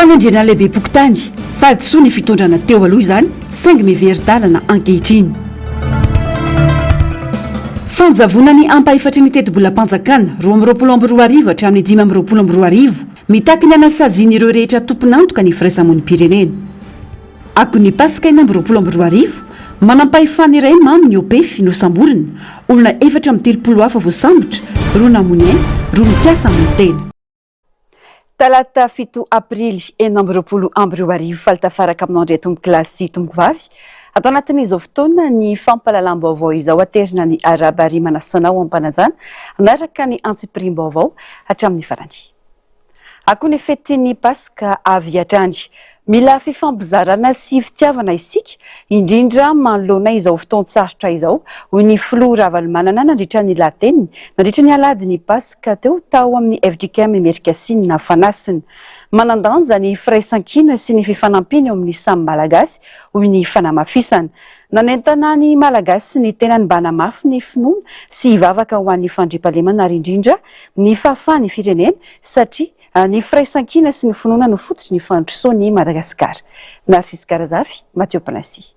Fanendrena lehibem-pokontany, fahadisoan'ny fitondrana teo aloha izany saingy miverin-dalana ankehitriny. Fanjavonan'ny ampahefatry ny tetibolam-panjakana 2022 hatramin'ny 2025, mitaky ny hanasazian'ireo rehetra tompon'antoka ny firaisamonim-pirenena. Akon'ny Paska 2026, manampahefana iray mamo ny OPEF nosamborina, olona 34 hafa voasambotra, roa namoy aina, roa mikasa hamono tena. Talata 7 aprily 2026, faly tafaraka aminao indray tompokolahy sy tompokovavy. Ato anatin'izao fotoana ny fampahalalam-baovao izao aterina ny arahaba ary manasa anao am-panajana hanaraka ny antsipiriam-baovao hatramin'ny farany. Akoho ny fetin'ny Paska avy hatrany. Mila fifampizarana sy fitiavana isika, indrindra manoloana izao fotoan-tsarotra izao, hoy ny filoha Ravalomanana nandritra ny lahateniny nandritra ny alahadin'ny Paska teo tao amin'ny fjkm Imerinkasinina Fanasina. Manan-danja ny firaisankina sy ny fifanampiana eo amin'ny samy Malagasy, hoy ny fanamafisana. Nanentana ny Malagasy ny tenany mba hanamafy ny finoana sy hivavaka ho an'ny fandriampahalemana ary indrindra ny fahafahan'ny firenena satria ny firaisankina sy ny finoana no fototry ny fandrosoan'i Madagasikara. Narcisse Karazafy, Mathieu Princy.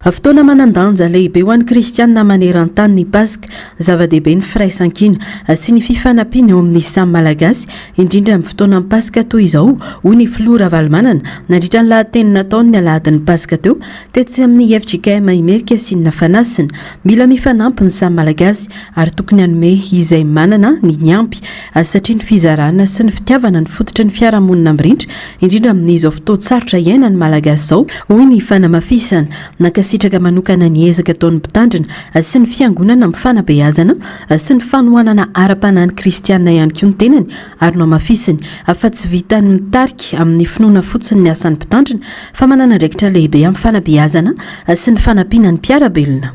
Fotoana manan-danja lehibe ho an'ny kristianina maneran-tany ny Paska. Zava-dehibe ny firaisankina sy ny fifanampiana eo amin'ny samy Malagasy, indrindra amin'ny fotoanan'ny Paska toy izao, hoy ny filoha Ravalomanana, nandritra ny lahateny nataony ny alahadin'ny Paska teo, tetsy amin'ny fjkm Imerinkasinina Fanasina. Mila mifanampy ny samy Malagasy ary tokony hanome izay manana ny niampy satria ny fizarana sy ny fitiavana no fototry ny fiarahamonina mirindra, indrindra amin'izao fotoan-tsarotra iainan'ny Malagasy izao, hoy ny fanamafisana. Nankasitraka manokana ny ezaka ataon'ny mpitandrina sy ny fiangonana amin'ny fanabeazana sy ny fanohanana ara-panahy ny kristiana ihany koa ny tenany ary nohamafisiny fa tsy vitan'ny mitarika amin'ny finoana fotsiny ny asan'ny mpitandrina fa manana andraikitra lehibe amin'ny fanabeazana sy ny fanampiana ny mpiara-belona.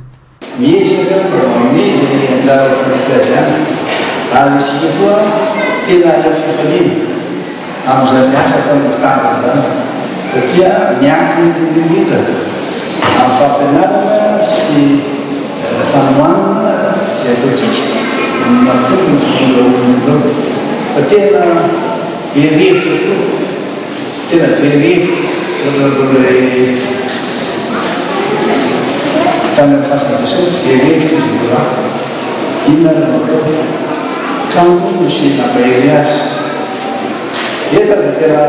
Miezaka mba manome izay anjara tandrify azy ihany, ary isika koa tena azo fifaliana amin'izany asa ataon'ny mpitandrina izany, satria miankina indrindra indrindra amin'ny fampianarana sy fanohanana izay ataontsika no mampitombo ny finoana olona ireo. Fa tena very hevitra tokoa. Tena very hevitra ohatran'ireo ilay tany amin'ny fasan'i Jesosy, very hevitra izy roa lahy. Inona ary no atao? Kanjo nisy nampahery azy. Eto aza tena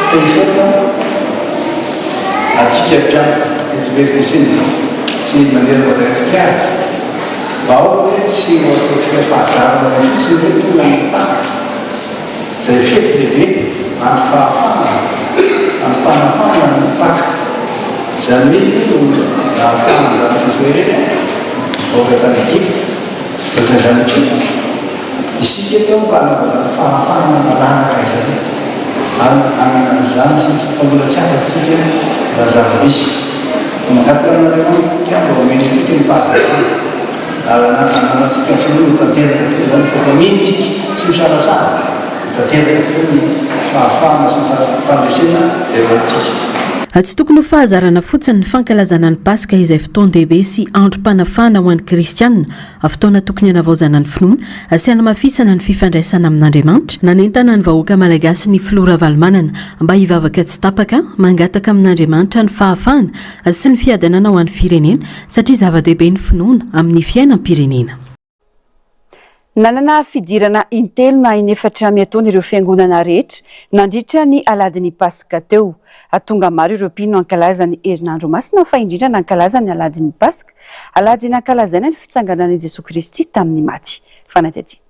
te hisaotra antsika mpianatra eto Imerinkesinina sy manerana Madagasikara mba aoka hoe tsy ho ataontsika fahazarana fotsiny hoe tonga ny tapaka. Izay fety lehibe andro fahafahana, androm-panafahana ny Paka. Izany hoe io no nahafahan'ny zanak'Israely nivoaka tany Egypta. Ohatran'izany koa, isika eto mba hanao izany fahafahana malalaka izany, ary hanana an'izany isika, fa mbola tsy afaka isika raha zava-misy. Mangataka amin'Andriamanitra isika mba homeny antsika ny fahazavana. Ary ananantsika finoana ho tanteraka tokoa izany fa koa mino isika, tsy misalasala, ho tanteraka tokoa ny fahafahana sy ny fandresena eo amintsika. Tsy tokony ho fahazarana fotsiny ny fankalazana ny Paska izay fotoan-dehibe sy androm-panafahana ho an'ny kristiana, fotoana tokony hanavaozana ny finoana sy hanamafisana ny fifandraisana amin'Andriamanitra. Nanentana ny vahoaka malagasy ny filoha Ravalomanana mba hivavaka tsy tapaka, mangataka amin'Andriamanitra ny fahafahana sy ny fiadanana ho an'ny firenena Satria zava-dehibe ny finoana amin'ny fiainam-pirenena. Nanana fidirana intelo na inefatra miatoana ireo fiangonana rehetra nandritra ny alahadin'ny Paska teo. Tonga maro ireo mpino hankalaza ny herinandro masina fa indrindra nankalaza ny alahadin'ny Paska, alahady nankalazaina ny fitsanganan'i Jesoa Kristy tamin'ny maty. Fanadihadiana.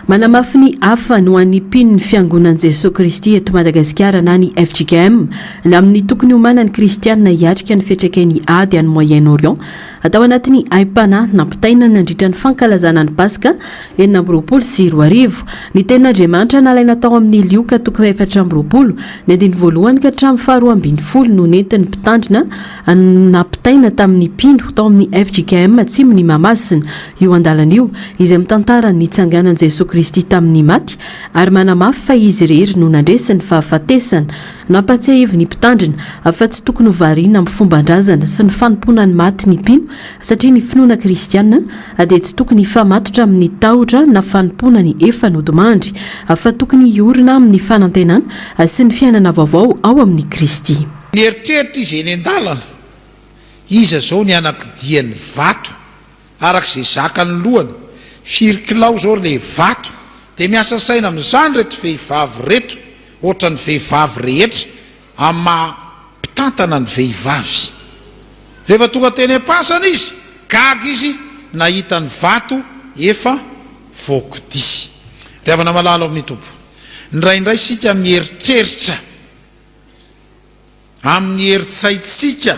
Manamafy ny hafany ho an'ny mpino ny Fiangonan'i Jesoa Kristy eto Madagasikara na ny fjkm ny amin'ny tokony hiomanan'ny kristianina hiatrika ny fiantraikan'ny ady any Moyen Orient atao anatin'ny aim-panahy nampitaina nandritra ny fankalazana ny Paska 2026. Ny tenin'Andriamanitra nalaina tao amin'ny Lioka toko 24 ny andininy voalohany ka hatramin'ny faharoambinifolo no nentin'ny mpitandrina nampitaina tamin'ny mpino tao amin'ny fjkm Atsimon'i Mahamasina io andalana io, izay mitantara ny nitsanganan'i Jesoa Kristy tamin'ny maty ary manamafy fa Izy irery no nandresy ny fahafatesana. Nampahatsiahivin'ny mpitandrina fa tsy tokony ho variana amin'ny fomban-drazana sy ny fanompoana ny maty ny mpino. satria ny finoana kristiana dia tsy tokony hifamatotra amin'ny tahotra na fanompoana ny efa nodimandry, fa tokony hiorina amin'ny fanantenana sy ny fiainana vaovao ao amin'i Kristy. Nieritreritra izy eny an-dalana, Iza izao ny anakidian'ny vato araka izay zakan'ny lohany? Firy kilao izao ilay vato? Dia miasa saina amin'izany ireto vehivavy ireto, ohatran'ny vehivavy rehetra amin'ny maha mpitantana ny vehivavy. Rehefa tonga teny am-pasana izy, gaga izy nahita ny vato efa voakodia. Ry havana malala ao amin'ny Tompo, indraindray isika mieritreritra amin'ny herin-tsaintsika,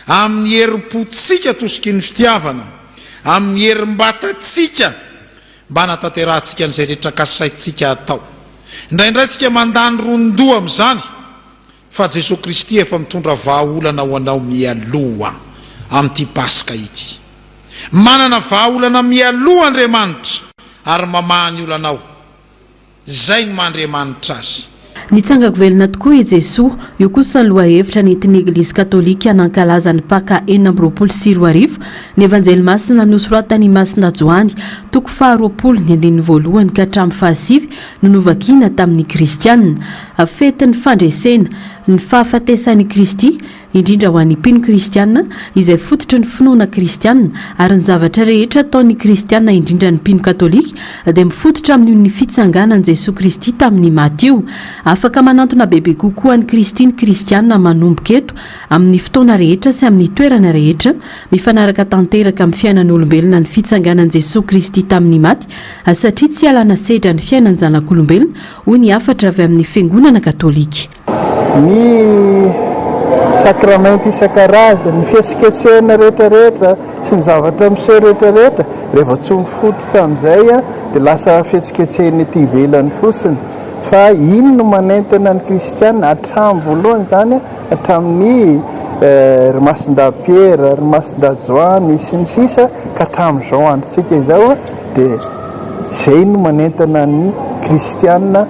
amin'ny herim-pontsika tosiky ny fitiavana, amin'ny herim-batantsika mba hanatanterahantsika an'izay rehetra kasaintsika hatao. Indraindray isika mandany ron-doha amin'izany, fa Jesoa Kristy efa mitondra vahaolana ho anao mialoha amin'ity Paska ity. Manana vahaolana mialoha Andriamanitra ary mamaha ny olanao. Izay no maha Andriamanitra Azy. Nitsangako velona tokoa i Jesoa. Io kosa ny lohahevitra nentin'ny Eglizy Katolika nankalaza ny Paka 2026, ny Evanjely Masina nosoratan'i Masina Joany, toko faharoapolo, ny andininy voalohany ka hatramin'ny fahasivy no novakiana tamin'ny kristiana. Fetin'ny fandresena ny fahafatesan'i Kristy, indrindra ho an'ny mpino kristiana izay fototry ny finoana kristiana ary ny zavatra rehetra ataon'ny kristiana indrindra ny mpino katolika dia mifototra amin'io ny fitsanganan'i Jesoa Kristy tamin'ny maty io. Afaka manantona bebe kokoa an'i Kristy ny kristiana manomboka eto amin'ny fotoana rehetra sy amin'ny toerana rehetra mifanaraka tanteraka amin'ny fiainan'olombelona ny fitsanganan'i Jesoa Kristy tamin'ny maty satria tsy ialana sedra ny fiainan-janak'olombelona hoy ny hafatra avy amin'ny fiangonana katolika. Ny sakramenta isan-karazany, ny fihetsiketsehana rehetra rehetra sy ny zavatra miseho rehetra rehetra, rehefa tsy mifototra amin'izay dia lasa fihetsiketsehana ety ivelany fotsiny. Fa iny no manentana ny kristiana hatramin'ny voalohany izany, hatramin'ny ry Masindahy Piera, ry Masindahy Joany sy ny sisa ka hatramin'izao androntsika izao dia izay no manentana ny kristiana.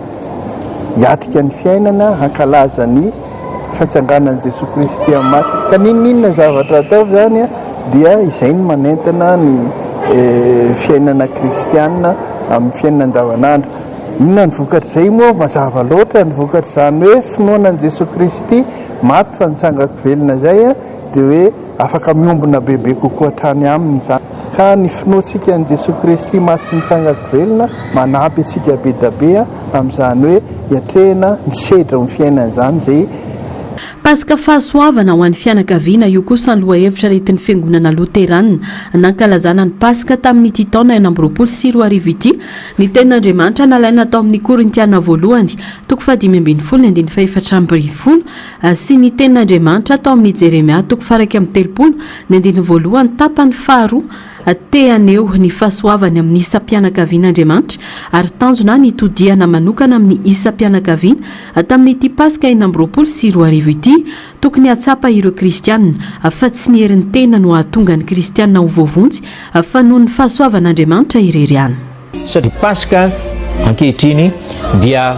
hiatrika ny fiainana, hankalaza ny fitsanganan'i Jesoa Kristy amin'ny maty. Ka n'inon'inona zavatra atao izany dia izay no manentana ny fiainana kristiana amin'ny fiainana andavanandro. Inona ny vokatr'izay moa? Mazava loatra ny vokatr'izany hoe finoana an'i Jesoa Kristy maty fa nitsangan-ko velona izay dia hoe afaka miombona bebe kokoa hatrany aminy izany. Ka ny finoantsika an'i Jesoa Kristy maty sy nitsangan-ko velona manampy antsika be da be amin'izany hoe hiatrehina ny sedra amin'ny fiainana izany izay. Paska fahasoavana ho an'ny fianakaviana, io kosa ny lohahevitra nentin'ny Fiangonana Loterana nankalazana ny Paska tamin'ity taona 2026 ity. Ny tenin'Andriamanitra nalaina tao amin'ny Korintiana voalohany, toko fahadimy ambin'ny folo ny andininy fahefatra ambin'ny folo, Sy ny tenin'Andriamanitra tao amin'ny Jeremia toko faha-31, ny andininy voalohany tapany faharoa, Te haneho ny fahasoavany amin'ny isam-pianakaviana Andriamanitra, ary tanjona ny hitodihana manokana amin'ny isam-pianakaviana tamin'ity Paska 2026 ity. Tokony hahatsapa ireo Kristiana fa tsy ny herin'ny tena no hahatonga ny Kristiana ho voavonjy fa noho ny fahasoavan'Andriamanitra irery ihany. Satria Paska ankehitriny dia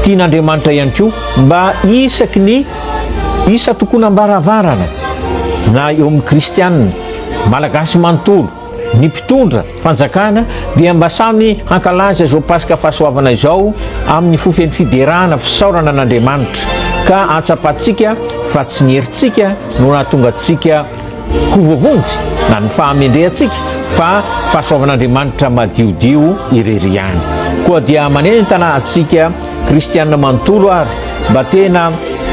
tian'Andriamanitra ihany koa mba isaky ny isan-tokonam-baravarana na eo amin'ny kristianina, malagasy manontolo, ny mpitondra fanjakana dia mba samy hankalaza izao Paska fahasoavana izao amin'ny fo feno fiderana, fisaorana an'Andriamanitra ka ahatsapantsika fa tsy ny herintsika no nahatonga antsika Ho voavonjy na ny fahamendrehantsika fa fahasoavan'Andriamanitra madiodio irery ihany. Koa dia manentana antsika kristiana manontolo ary mba tena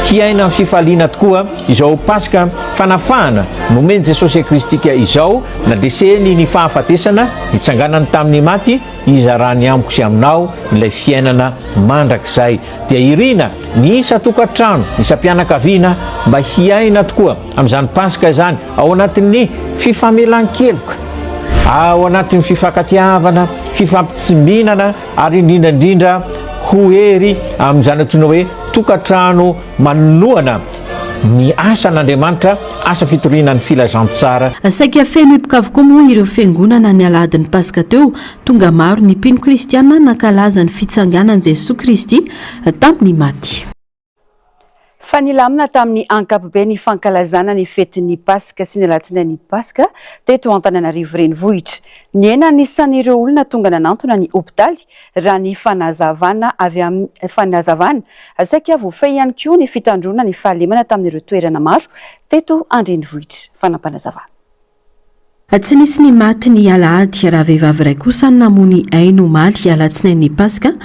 hiaina amin'ny fifaliana tokoa izao Paska fanafahana nomen'i Jesosy Kristika izao, nandreseny ny fahafatesana, nitsanganany tamin'ny maty, hizarany amiko sy aminao ilay fiainana mandrakizay. Dia irina ny isan-tokantrano, isam-pianakaviana mba hiaina tokoa amin'izany Paska izany ao anatin'ny fifamelan-keloka, ao anatin'ny fifankatiavana, fifampitsimbinana ary indrindra indrindra ho hery amin'izany antsoina hoe tokantrano manohana ny asan'Andriamanitra, asa fitoriana ny filazantsara. Saika feno hipoka avokoa moa ireo fiangonana ny alahadin'ny Paska teo. Tonga maro ny mpino kristiana nankalaza ny fitsanganan'i Jesoa Kristy tamin'ny maty. Fa nilamina tamin'ny ankapobeny ny fankalazana ny fetin'ny Paska sy ny alatsinain'ny Paska teto Antananarivo Renivohitra. Nihena ny isan'ireo olona tonga nanantona ny hopitaly raha ny fanazavana avy amin'ny fanazavana. Saika voafehy ihany koa ny fitandroana ny fahalemana tamin'ireo toerana maro teto an-drenivohitra. Fanapanazavana. Tsy nisy ny maty ny alahady raha vehivavy iray kosa no namoy ny ainy omaly alatsinain'ny Paska.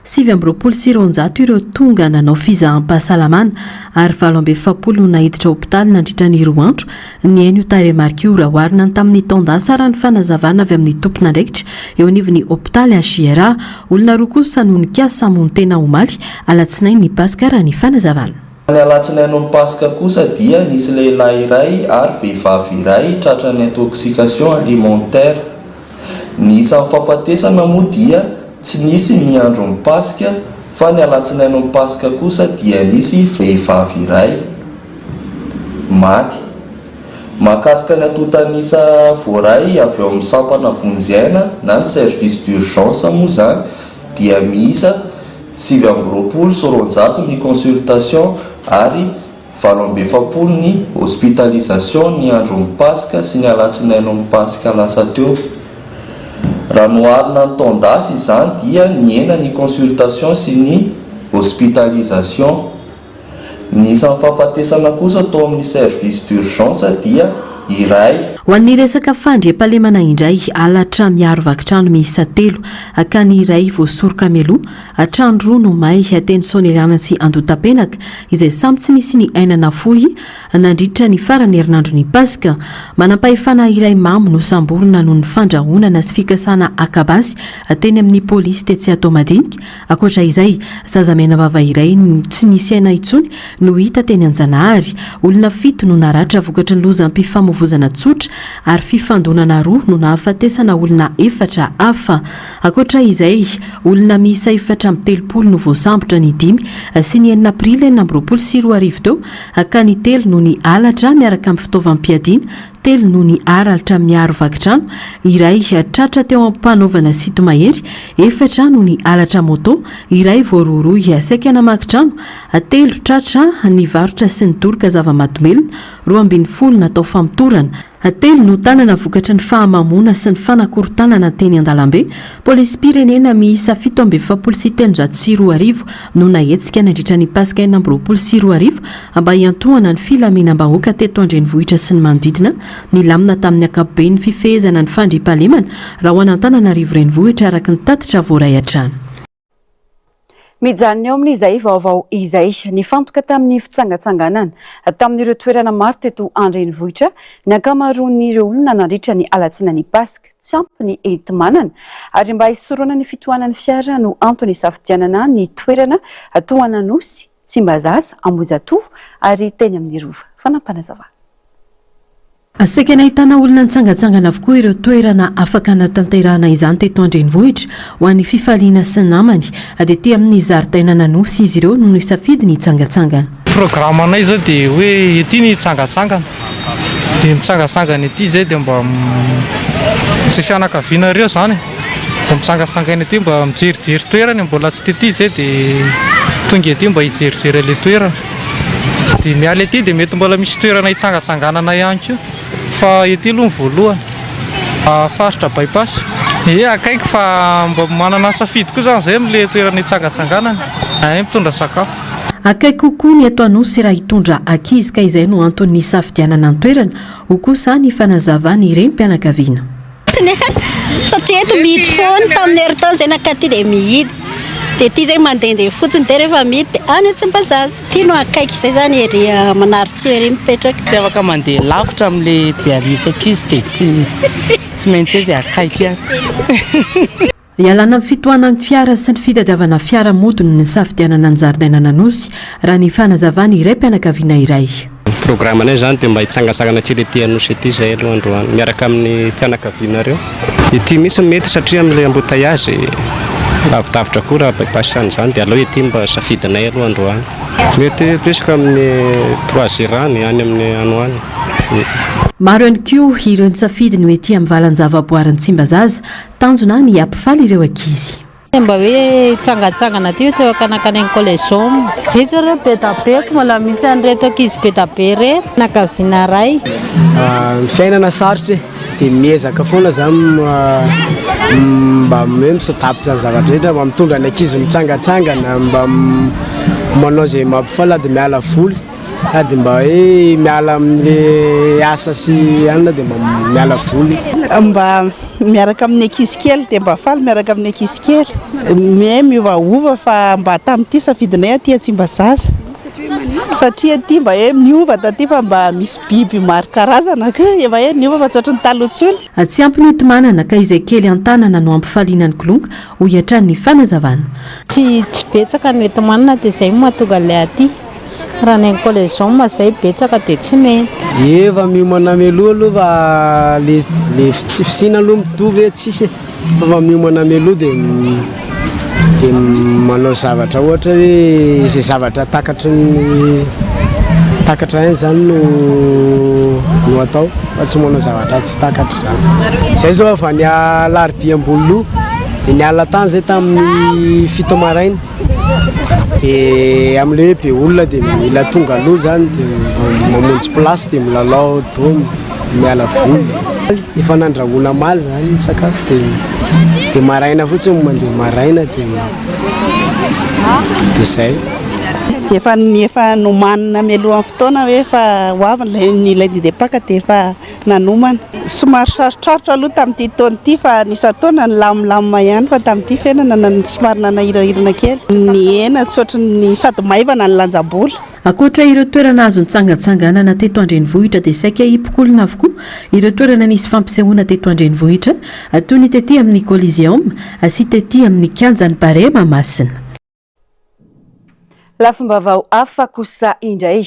229 ireo tonga nanao fizaham-pahasalamana ary 48 no naiditra hopitaly nandritra ny roa andro nihaino io tarehimarika io raha oharina ny tamin'ny taon-dasa raha ny fanazavana avy amin'ny tompon'andraikitra eo anivon'ny hopitaly HJRA. Olona roa kosa no nikasa hamono tena omaly alatsinain'ny Paska raha ny fanazavana. Ny alatsinain'ny Paska kosa dia nisy lehilahy iray ary vehivavy iray tratran'ny intoxication alimentaire. Ny isan'ny fahafatesana moa dia tsy nisy ny andron'ny Paska fa ny alatsinain'ny Paska kosa dia nisy vehivavy iray maty. Mahakasika ny antontan'isa voaray avy ao amin'ny sampana vonjy aina na ny service d'urgence moa izany dia miisa 229 ny consultation ary 48 ny hospitalisation ny andron'ny Paska sy ny alatsinain'ny Paska lasa teo. Raha noharina ny taon-dasa izany dia nihena ny consultation sy ny hospitalisation. Ny isan'ny fahafatesana kosa tao amin'ny service d'urgence dia iray. Ho an'ny resaka fandriampahalemana indray, halatra miaro vaky trano miisa telo ka ny iray voasoroka mialoha, trano roa no may teny Soanierana sy Andohatapenaka izay samy tsy nisy ny aina nafoy nandritra ny faran'ny herinandron'ny Paska. Manampahefana iray mamo nosamborina noho ny fandrahonana sy fikasana haka basy teny amin'ny polisy tetsy Antohomadinika Ankoatra izay, zaza menavava iray tsy nisy aina intsony no hita teny Anjanahary. Olona fito no naratra vokatry ny lozam-pifamoivozana tsotra ary fifandonana roa no nahafatesana olona efatra hafa. Ankoatra izay, olona miisa 34 no voasambotra ny dimy sy ny enina aprily 2026 teo ka ny telo noho ny halatra miaraka amin'ny fitaovam-piadiana telo noho ny haralitra miaro vaky trano, iray tratra teo am-panaovana sinto-mahery, efatra noho ny halatra moto, iray voarohirohy saika namaky trano, telo tratra nivarotra sy nidoroka zava-mahadomelina, 12 natao famotorana, telo notanana vokatry ny fahamamoana sy ny fanakorontanana teny an-dalambe, Polisim-pirenena miisa 2347 no nahetsika nandritra ny Paska 2026 mba hiantohana ny filaminam-bahoaka teto an-drenivohitra sy ny manodidina. Nilamina tamin'ny ankapobeny ny fifehezana ny fandriampahalemana raha ho an'Antananarivo Renivohitra araka ny tatitra voaray hatrany. Mijanona eo amin'izay vaovao izay. Nifantoka tamin'ny fitsangatsanganana tamin'ireo toerana maro teto an-drenivohitra ny ankamaroan'ireo olona nandritra ny alatsinain'ny Paska. Tsy ampy ny enti-manana ary mba hisorohana ny fitohanan'ny fiara no antony isafidianana ny toerana toa an'Anosy, Tsimbazaza, Ambohijatovo ary teny amin'ny Rova. Fanampinazavana. Saika nahitana olona nitsangantsangana avokoa ireo toerana afaka hanatanterahana izany teto an-drenivohitra. Ho an'ny fifaliana sy namany dia tety amin'ny zaridainan'Anosy izy ireo no nisafidy ny hitsangantsangana. Programme-nay izao dia hoe ety ny hitsangantsangana. Dia mitsangatsangana ety izay dia mba izay fianakaviana ireo izany e. Mba mitsangatsangana ety mba mijerijery toerana e, mbola tsy tety izay dia tonga ety mba hijerijery an'ilay toerana. Dia miala ety dia mety mbola misy toerana hitsangatsanganana ihany koa fa ety aloha ny voalohany. Faritra by pass. Ie akaiky fa mba manana safidy koa izany izay amin'ilay toerana hitsangatsanganana. Hay mitondra sakafo. Akaiky kokoa ny eto Anosy raha hitondra ankizy ka izay no antony nisafidianana ny toerana, hoy kosa ny fanazavan'ny renim-pianakaviana. Fotsiny e! Satria eto mihidy foana, tamin'ny herintaona izay nankaty dia mihidy, dia ity izay mandehandeha fotsiny dia rehefa mihidy dia any Tsimbazaza. Ity no akaiky izay izany ery Manarintsoa ery mipetraka. Tsy afaka mandeha lavitra amin'ilay be misy ankizy dia tsy tsy maintsy hoe izay akaiky ihany. Ialana amin'ny fitohanan'ny fiara sy ny fitadiavana fiara mody no nisafidianana ny zaridainan'Anosy, raha ny fanazavan'ny raim-pianakaviana iray. Ny programme-nay izany dia mba hitsangantsangana kely ety Anosy ety izay aloha androany, miaraka amin'ny fianakavianareo. Ety mihitsy no mety satria amin'ilay embouteillage lavidavitra koa raha by-pass an'izany dia aleo ety mba safidinay aloha androany. Mety presque amin'ny trois heures any, any amin'ny any ho any. Maro ihany koa ireo nisafidy ny ho ety amin'ny valan-javaboarin'i Tsimbazaza, Tanjona ny hampifaly ireo ankizy. Mba hoe hitsangatsangana aty fa tsy afaka nankany amin'ny collège homme. Zay zao reo be da be ko mbola misy an'ireto ankizy be da be ireto. Fianakaviana iray. Ny fiainana sarotra e, dia miezaka foana za mba hoe mi-s'adapte ny zavatra rehetra, mba mitondra ny ankizy mitsangatsangana, mba manao izay mampifaly sady miala voly. Sady mba hoe miala amin'le asa sy anona dia mba miala voly. Mba miaraka amin'ny ankizy kely dia mba faly miaraka amin'ny ankizy kely. Miha miovaova fa mba tamin'ity safidinay aty Tsimbazaza satria aty mba hoe miova taty fa mba misy biby maro karazana ka efa hoe niova fa tsy ohatran'ny taloha intsony. Tsy ampy ny enti-manana ka izay kely an-tanana no ampifaliana ny kilonga, hoy hatrany ny fanazavana. Tsy tsy betsaka ny enti-manana dia izay no mahatonga an'ilay aty. Raha ny any collège homme zay betsaka dia tsy mety. Efa miomana mialoha aloha fa le le tsy fisiana aloha mitovy hoe tsisy e fa efa miomana mialoha de de manao zavatra ohatra hoe izay zavatra takatry ny takatra ihany zany no no atao fa tsy manao zavatra tsy takatra zany. Zay zao avy any Alarobia Amboholoha de niala tany zay tamin'ny fito maraina. Dia amin'ilay hoe be olona dia mila tonga aloha zany dia mamonjy place dia milalao dômy, miala voly. Efa nandrahoina omaly zany ny sakafo dia dia maraina fotsiny mandeha maraina dia dia zay. Efa efa nomanina mialohan'ny fotoana hoe efa ho avy ny lundi de Pâques dia efa nanomana. Somary sarotrarotra aloha tamin'ity taona ity fa ny isan-taona nilamimlamina ihany fa tamin'ity fiainana somary nanahirahirana kely. Nihena tsy ohatry ny sady maivana ny lanjam-bola. Ankoatra ireo toerana azo nitsangatsanganana teto an-drenivohitra dia saika hipokolona avokoa ireo toerana nisy fampisehoana teto an-drenivohitra toy ny tety amin'ny Coliseum sy tety amin'ny kianjan'ny Barea Mahamasina. Lafim-baovao hafa kosa indray.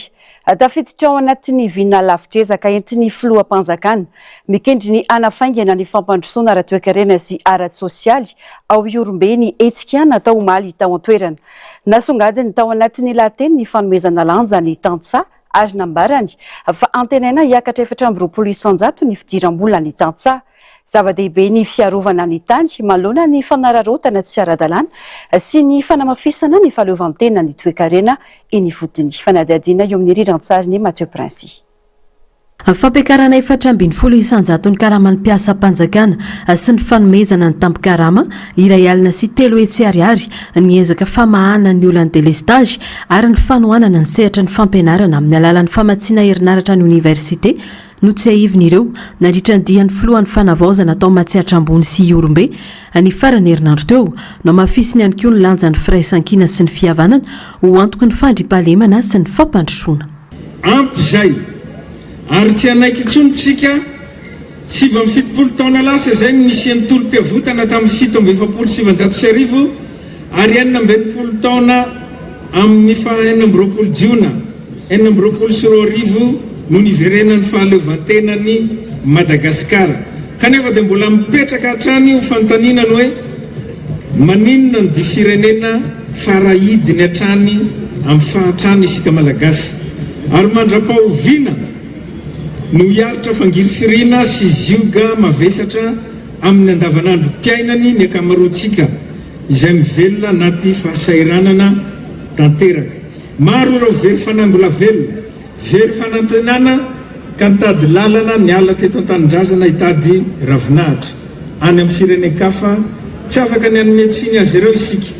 Tafiditra ao anatin'ny vina lavitr'ezaka entin'ny filoham-panjakana mikendry ny hanafaingana ny fampandrosoana ara-toekarena sy ara-tsosialy ao Ihorombe ny hetsika natao omaly tao an-toerana. Nasongadiny tao anatin'ny lahateny ny fanomezana lanja ny tantsaha ary nambarany fa antenaina hiakatra 24% ny fidiram-bolan'ny tantsaha. Zava-dehibe ny fiarovana ny tany manoloana ny fanararaotana tsy ara-dalàna sy ny fanamafisana ny fahaleovantenan'ny toekarena eny ifotony. Fanadihadiana eo amin'ny rirantsarin'i Mathieu Princy. Fampiakarana 14 isan-jaton'ny karaman'ny mpiasam-panjakana sy ny fanomezana ny tambin-karama 301 ariary ny ezaka famahana ny olan'ny delestazy ary ny fanohanana ny sehatry ny fampianarana amin'ny alalan'ny famatsiana herinaratra ny oniversite Notsiahiviny ireo, nandritra ny dian'ny filohan'ny Fanavaozana tao Matsiatra Ambony sy Ihorombe, ny faran'ny herinandro teo. Nohamafisiny ihany koa ny lanjan'ny firaisankina sy ny fihavanana ho antoky ny fandriampahalemana sy ny fampandrosoana. Ampy izay, ary tsy hanaiky intsony tsika, 79 taona lasa izay no nisian'ny tolom-piavotana tamin'ny 1947 ary 66 taona amin'ny faha 26 jiona 2026 no niverenan'ny fahaleovantenan'i Madagasikara. Kanefa dia mbola mipetraka hatrany ho fanontaniana ny hoe maninona no dia firenena farahidiny hatrany amin'ny fahantrana isika Malagasy? Ary mandra-pahoviana no hiaritra fangirifiriana sy zioga mavesatra amin'ny andavanandrom-piainany ny ankamaroantsika izay mivelona anaty fahasahiranana tanteraka? Maro ireo very fanahy mbola velona, very fanantenana ka nitady lalana niala teto an-tanindrazana hitady ravinahitra any amin'ny firenen-kafa, tsy afaka ny hanome tsiny azy ireo isika.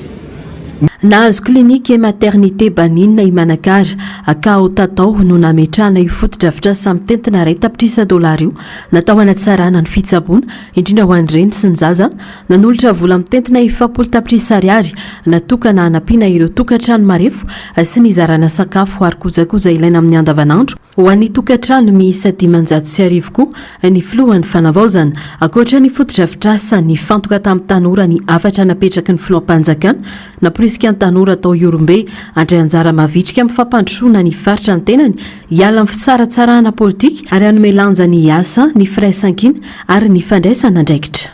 Nahazo clinique et maternité Banina i Manakara, ka ao Tatao no nametrahana io fotodrafitrasa mitentina iray tapitrisa dolara io, natao hanatsarana ny fitsaboana, indrindra ho an'ny reny sy ny zaza, Nanolotra vola mitentina 40 tapitrisa ariary natokana hanampiana ireo tokantrano marefo sy nizarana sakafo ary kojakoja ilaina amin'ny andavanandro ho an'ny tokantrano miisa 1500 koa ny filohan'ny Fanavaozana. Ankoatra ny fotodrafitrasa, nifantoka tamin'ny tanora ny hafatra napetraky ny filoham-panjakana. Namporisika ny tanora tao Ihorombe handray anjara mavitrika amin'ny fampandrosoana ny faritra ny tenany, hiala amin'ny fisaratsarahana politika ary hanome lanja ny asa, ny firaisankina ary ny fandraisana andraikitra.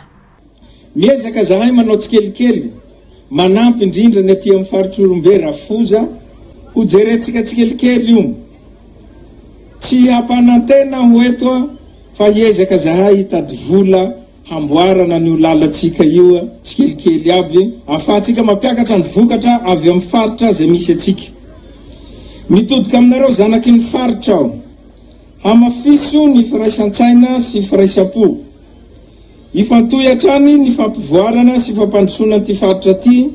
Miezaka zahay manao tsikelikely, manampy indrindra ny aty amin'ny faritr'Ihorombe Rafoza, ho jerentsika tsikelikely io. Tsy hampanantena aho eto fa hiezaka zahay hitady vola. Hamboarana an'io lalantsika io tsikelikely aby ahafahantsika mampiakatra ny vokatra avy amin'ny faritra izay misy antsika. Mitodika aminareo zanaky ny faritra aho. Hamafiso ny firaisan-tsaina sy firaisam-po. Ifantohy hatrany ny fampivoarana sy fampandrosoana an'ity faritra ity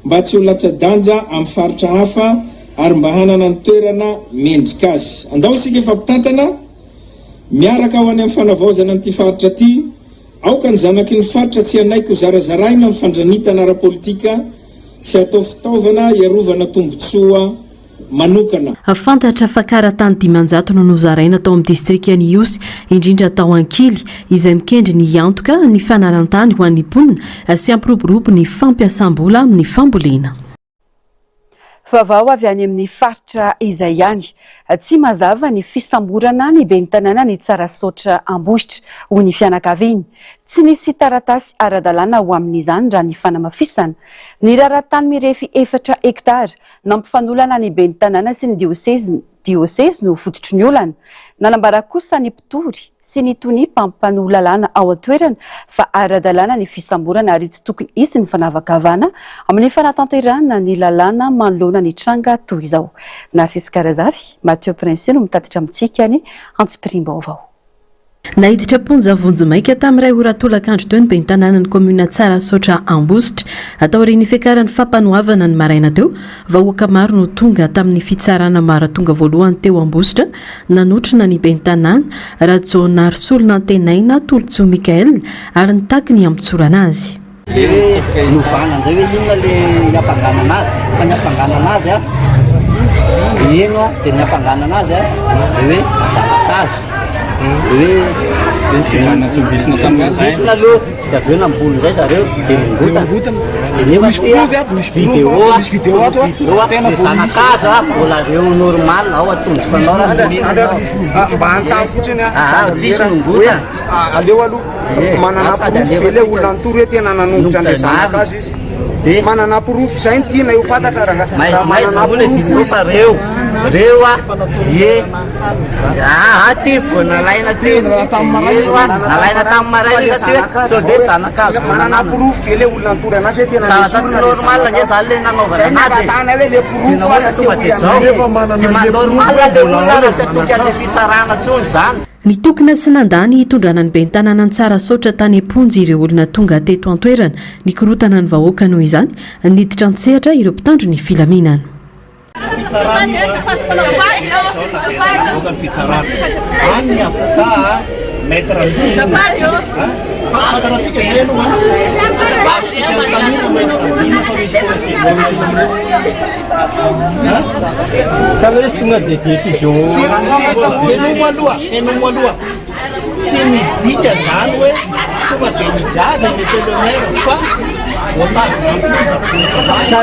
mba tsy ho latsa-danja amin'ny faritra hafa ary mba hanana ny toerana mendrika azy. Andao isika hifampitantana miaraka ho any amin'ny fanavaozana an'ity faritra ity. Aoka ny zanaky ny faritra tsy hanaiky ho zarazaraina amin'ny fandranitana ara-politika sy hatao fitaovana hiarovana tombontsoa manokana. Fantatra fa karatany 500 no nozaraina tao amin'ny distrikan'i Ihosy, indrindra tao Ankily, izay mikendry ny hiantoka ny fananan-tany ho an'ny mponina sy hampiroborobo ny fampiasam-bola amin'ny fambolena. Vaovao avy any amin'ny faritra izay ihany. Tsy mazava ny fisamborana ny ben'ny tanànan'i Tsarasaotra Ambositra, hoy ny fianakaviany. Tsy nisy taratasy ara-dalàna ho amin'izany raha ny fanamafisana. Ny raharaha tany mirefy efatra hektara Nampifanolana ny ben'ny tanàna sy ny diosezy diosezy no fototry ny olana. Nanambara kosa ny mpitory sy ny tonia mpampanoa lalàna ao an-toerana fa ara-dalàna ny fisamborana ary tsy tokony hisy ny fanavakavahana amin'ny fanatanterahana ny lalàna manoloana ny tranga toy izao. Narcisse Karazafy, Mathieu Prince no mitatitra amintsika ny antsipiriam-baovao. Naiditra am-ponja vonjimaika tamin'ny iray ora tolakandro teo ny ben'ny tanànan'ny kaominina Tsarasaotra Ambositra. Taorian'ny fiakaran'ny fampanoavana ny maraina teo, vahoaka maro no tonga tamin'ny fitsarana ambaratonga voalohany teo Ambositra nanotrona ny ben'ny tanàna, Rajaonarisolonantenaina Tolotsoa Michael ary nitaky ny hamotsorana azy. Le hoe novana an'izay hoe inona le niampangana anazy fa niampangana anazy a eno a de niampangana anazy a de hoe zanakazo de hoe nitsombisina aloha de avy eo namboly indray zareo de nongotana de nefa ty vidéo a vidéo a de zanakazo a mbola reo normal ao atondroko anao raha tsy mino anao mba hanontany fotsiny a tsisy nongotana aleo aloha Manana porofo ve ilay olona nitory hoe tena nanongotra an'ilay zanakazo izy? Manana porofo, izay no tianay ho fantatra rangahy. Raha manana porofo izy. Fa reo, reo a, ie, aa ty vao nalaina ty, reo a, nalaina tamin'ny maraina satria hoe sao dia zanakazo vao Manana porofo ve ilay olona nitory anazy hoe tena Zavatra tsy nesorina ilay normal ange zanakazo? zany le nanaovana Izay no anazy e. angatahana hoe ilay Dia porofo nahoana ary tonga asehoy dia zao? anay. Dia maha normal le olona raha tsy atoky an'ilay fitsarana intsony zany. Nitokona sy nandà ny hitondrana ny ben'ny tanànan'i Tsarasaotra tany am-ponja ireo olona tonga teto an-toerana. Nikorontana ny vahoaka noho izany, niditra an-tsehatra ireo mpitandro ny filaminana. Sa ve izy tonga dia décision Henomo aloha, henomo aloha. Tsy midika zany hoe tonga dia migadra i Monsieur le maire fa voatazona am-ponja vonjimaika.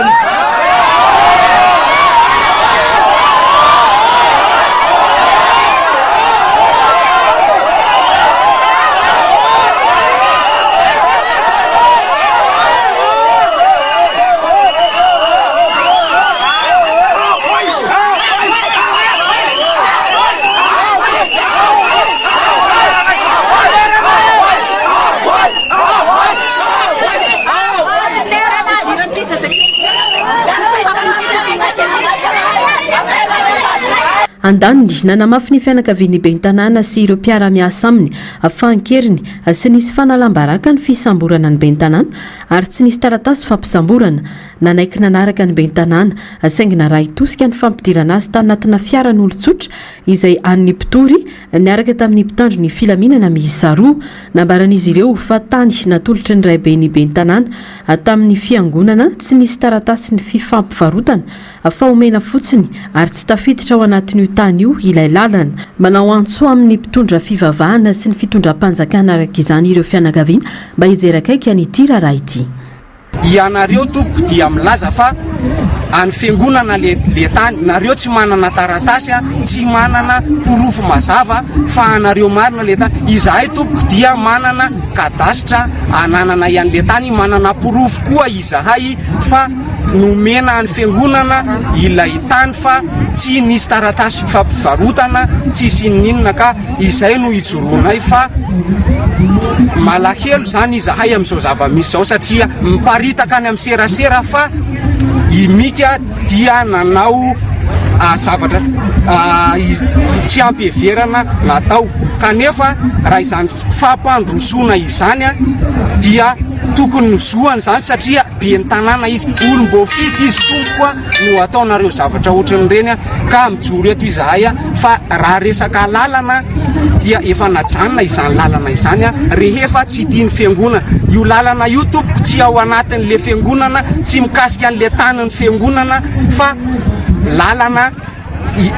Andaniny, nanamafy ny fianakavian'ny ben'ny tanàna sy ireo mpiara-miasa aminy fa an-keriny sy nisy fanalam-baraka ny fisamborana ny ben'ny tanàna ary tsy nisy taratasy fampisamborana. Nanaiky nanaraka ny ben'ny tanàna, saingy narahi-tosika ny fampidirana azy tanatina fiaran'olon-tsotra izay an'ny mpitory niaraka tamin'ny mpitandro ny filaminana miisa roa. Nambaran'izy ireo fa tany natolotry ny raiben'ny ben'ny tanàna tamin'ny fiangonana tsy nisy taratasy ny fifampivarotana fa omena fotsiny ary tsy tafiditra ao anatin'io tany io ilay lalana. Manao antso amin'ny mpitondra fivavahana sy ny fitondram-panjakana araka izany ireo fianakaviana mba hijery akaiky an'ity raharaha ity. Ianareo tompoko dia milaza fa An'ny fiangonana le le tany, nareo tsy manana taratasy a, tsy manana porofo mazava fa anareo marina le tany, izahay tompoko dia manana cadastre anananay an'le tany, manana porofo koa izahay fa nomena an'ny fiangonana ilay tany fa tsy nisy taratasy fifampivarotana, tsisy inoninona ka izay no ijoroanay fa malahelo izany izahay amin'izao zava-misy izao satria miparitaka any amin'ny serasera fa i Mika dia nanao zavatra tsy ampy heverana natao kanefa raha izany fampandrosoana izany dia tokony nozohana izany satria ben'ny tanàna izy, olom-boafidy izy tompoko a, no ataonareo zavatra ohatran'ireny ka mijoro eto izahay fa raha resaka lalana dia efa najanona izany lalana izany rehefa tsy tian'ny fiangonana. Io lalana io tompoko tsy ao anatin'le fiangonana, tsy mikasika an'le tanin'ny fiangonana fa lalana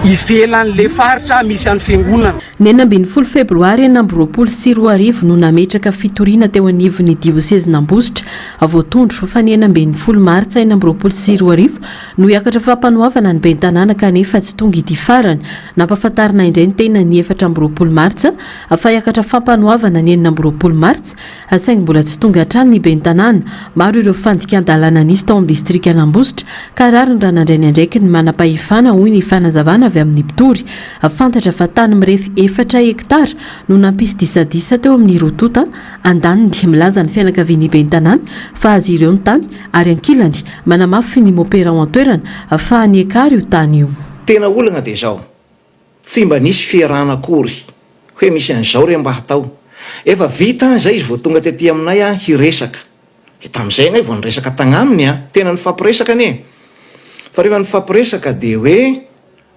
ivelan'le faritra misy an'ny fiangonana. Ny 16 febroary 2026 no nametraka fitoriana teo anivon'ny diosezin'Ambositra voatondro fa ny 16 martsa 2026 no hiakatra fampanoavana ny ben'ny tanàna kanefa tsy tonga ity farany. Nampahafantarina indray ny tena ny 24 martsa fa hiakatra fampanoavana ny 26 martsa saingy mbola tsy tonga hatrany ny ben'ny tanàna. Maro ireo fandikan-dalàna nisy tao amin'ny distrikan'Ambositra ka rariny raha nandray ny andraikiny ny manam-pahefana hoy ny fanazavana avy amin'ny mpitory. Fantatra fa tany mirefy efatra hektara no nampisy disadisa teo amin'ny roa tonta. Andaniny, milaza ny fianakavian'ny ben'ny tanàna fa azy ireo ny tany ary ankilany, manamafy ny mopera ao an-toerana fa an'i Ekar io tany io. Tena olana dia izao, tsy mba nisy fiarahana akory hoe misy an'izao re mba hatao. Efa vita an izay izy vao tonga tety aminay an hiresaka. Dia tamin'izay anay vao niresaka tagnaminy an, tena nifampiresaka anie. Fa rehefa nifampiresaka dia hoe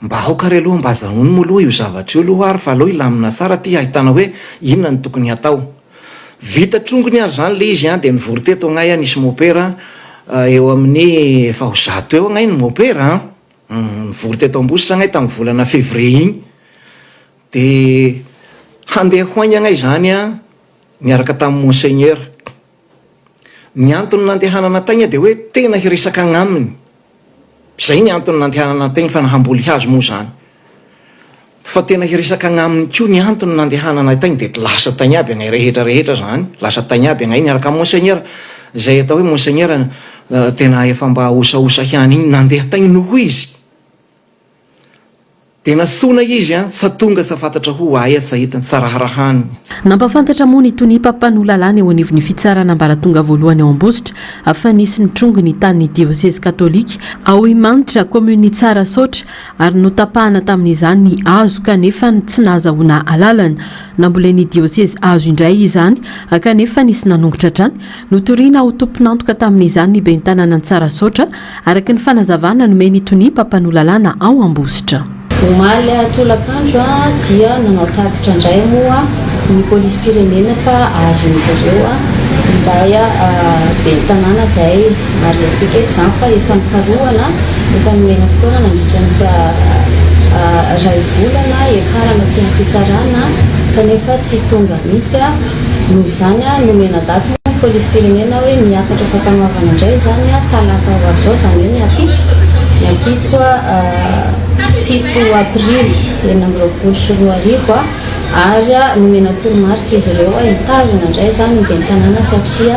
Mba aoka re aloha mba ajanony moa aloha io zavatra io aloha ary fa aleo hilamina tsara aty hahitana hoe inona no tokony hatao. Vita trongony ary zany le izy an, de nivory teto agnay an nisy mopera eo amin'ny efa ho zato eo agnay ny mopera an, nivory teto Ambositra agnay tamin'ny volana février igny, de handeha ho agny agnay zany an niaraka tamin'ny monseigneur. Ny antony nandehanana tagny de hoe tena hiresaka agnaminy. Zay ny antony nandehanana tegny fa na hamboly hazo moa zany. Fa tena hiresaka agnaminy koa ny antony nandehananay tagny de lasa tagny aby agnay rehetra rehetra zany, lasa tagny aby agnay niaraka am Monseigneur, zay atao hoe Monseigneur tena efa mba osaosa ihany igny nandeha tagny noho izy. Dia nantsoina izy an, tsa tonga tsa fantatra ho aia tsa hitany, tsa raharahany. Nampahafantatra moa ny tonia mpampanoa lalàna eo anivon'ny fitsarana ambaratonga voalohany ao Ambositra fa nisy nitrongy ny tanin'ny diosezy katolika ao Imanitra, kaominin'i Tsarasaotra, ary notapahana tamin'izany ny hazo kanefa tsy nahazahoana alalana. Nambolen'ny diosezy hazo indray izany kanefa nisy nanongotra hatrany. Notorina ho tompon'antoka tamin'izany ny ben'ny tanànan'i Tsarasaotra araka ny fanazavana nomen'ny tonia mpampanoa lalàna ao Ambositra. Omaly tolakandro dia nanao tatitra indray moa ny polisim-pirenena fa azon'izy ireo ilay ben'ny tanàna izay marihantsika eto izany fa efa nikarohana, efa nomena fotoana nandritra ny iray volana hiakarana aty amin'ny fitsarana kanefa tsy tonga mihitsy. Noho izany, nomena daty moa ny polisim-pirenena hoe miakatra fampanoavana indray izany talata ho avy izao, izany hoe ny ampitso, ny ampitso 7 aprily 2026, ary nomena toromarika izy ireo hitazona indray izany ny ben'ny tanàna satria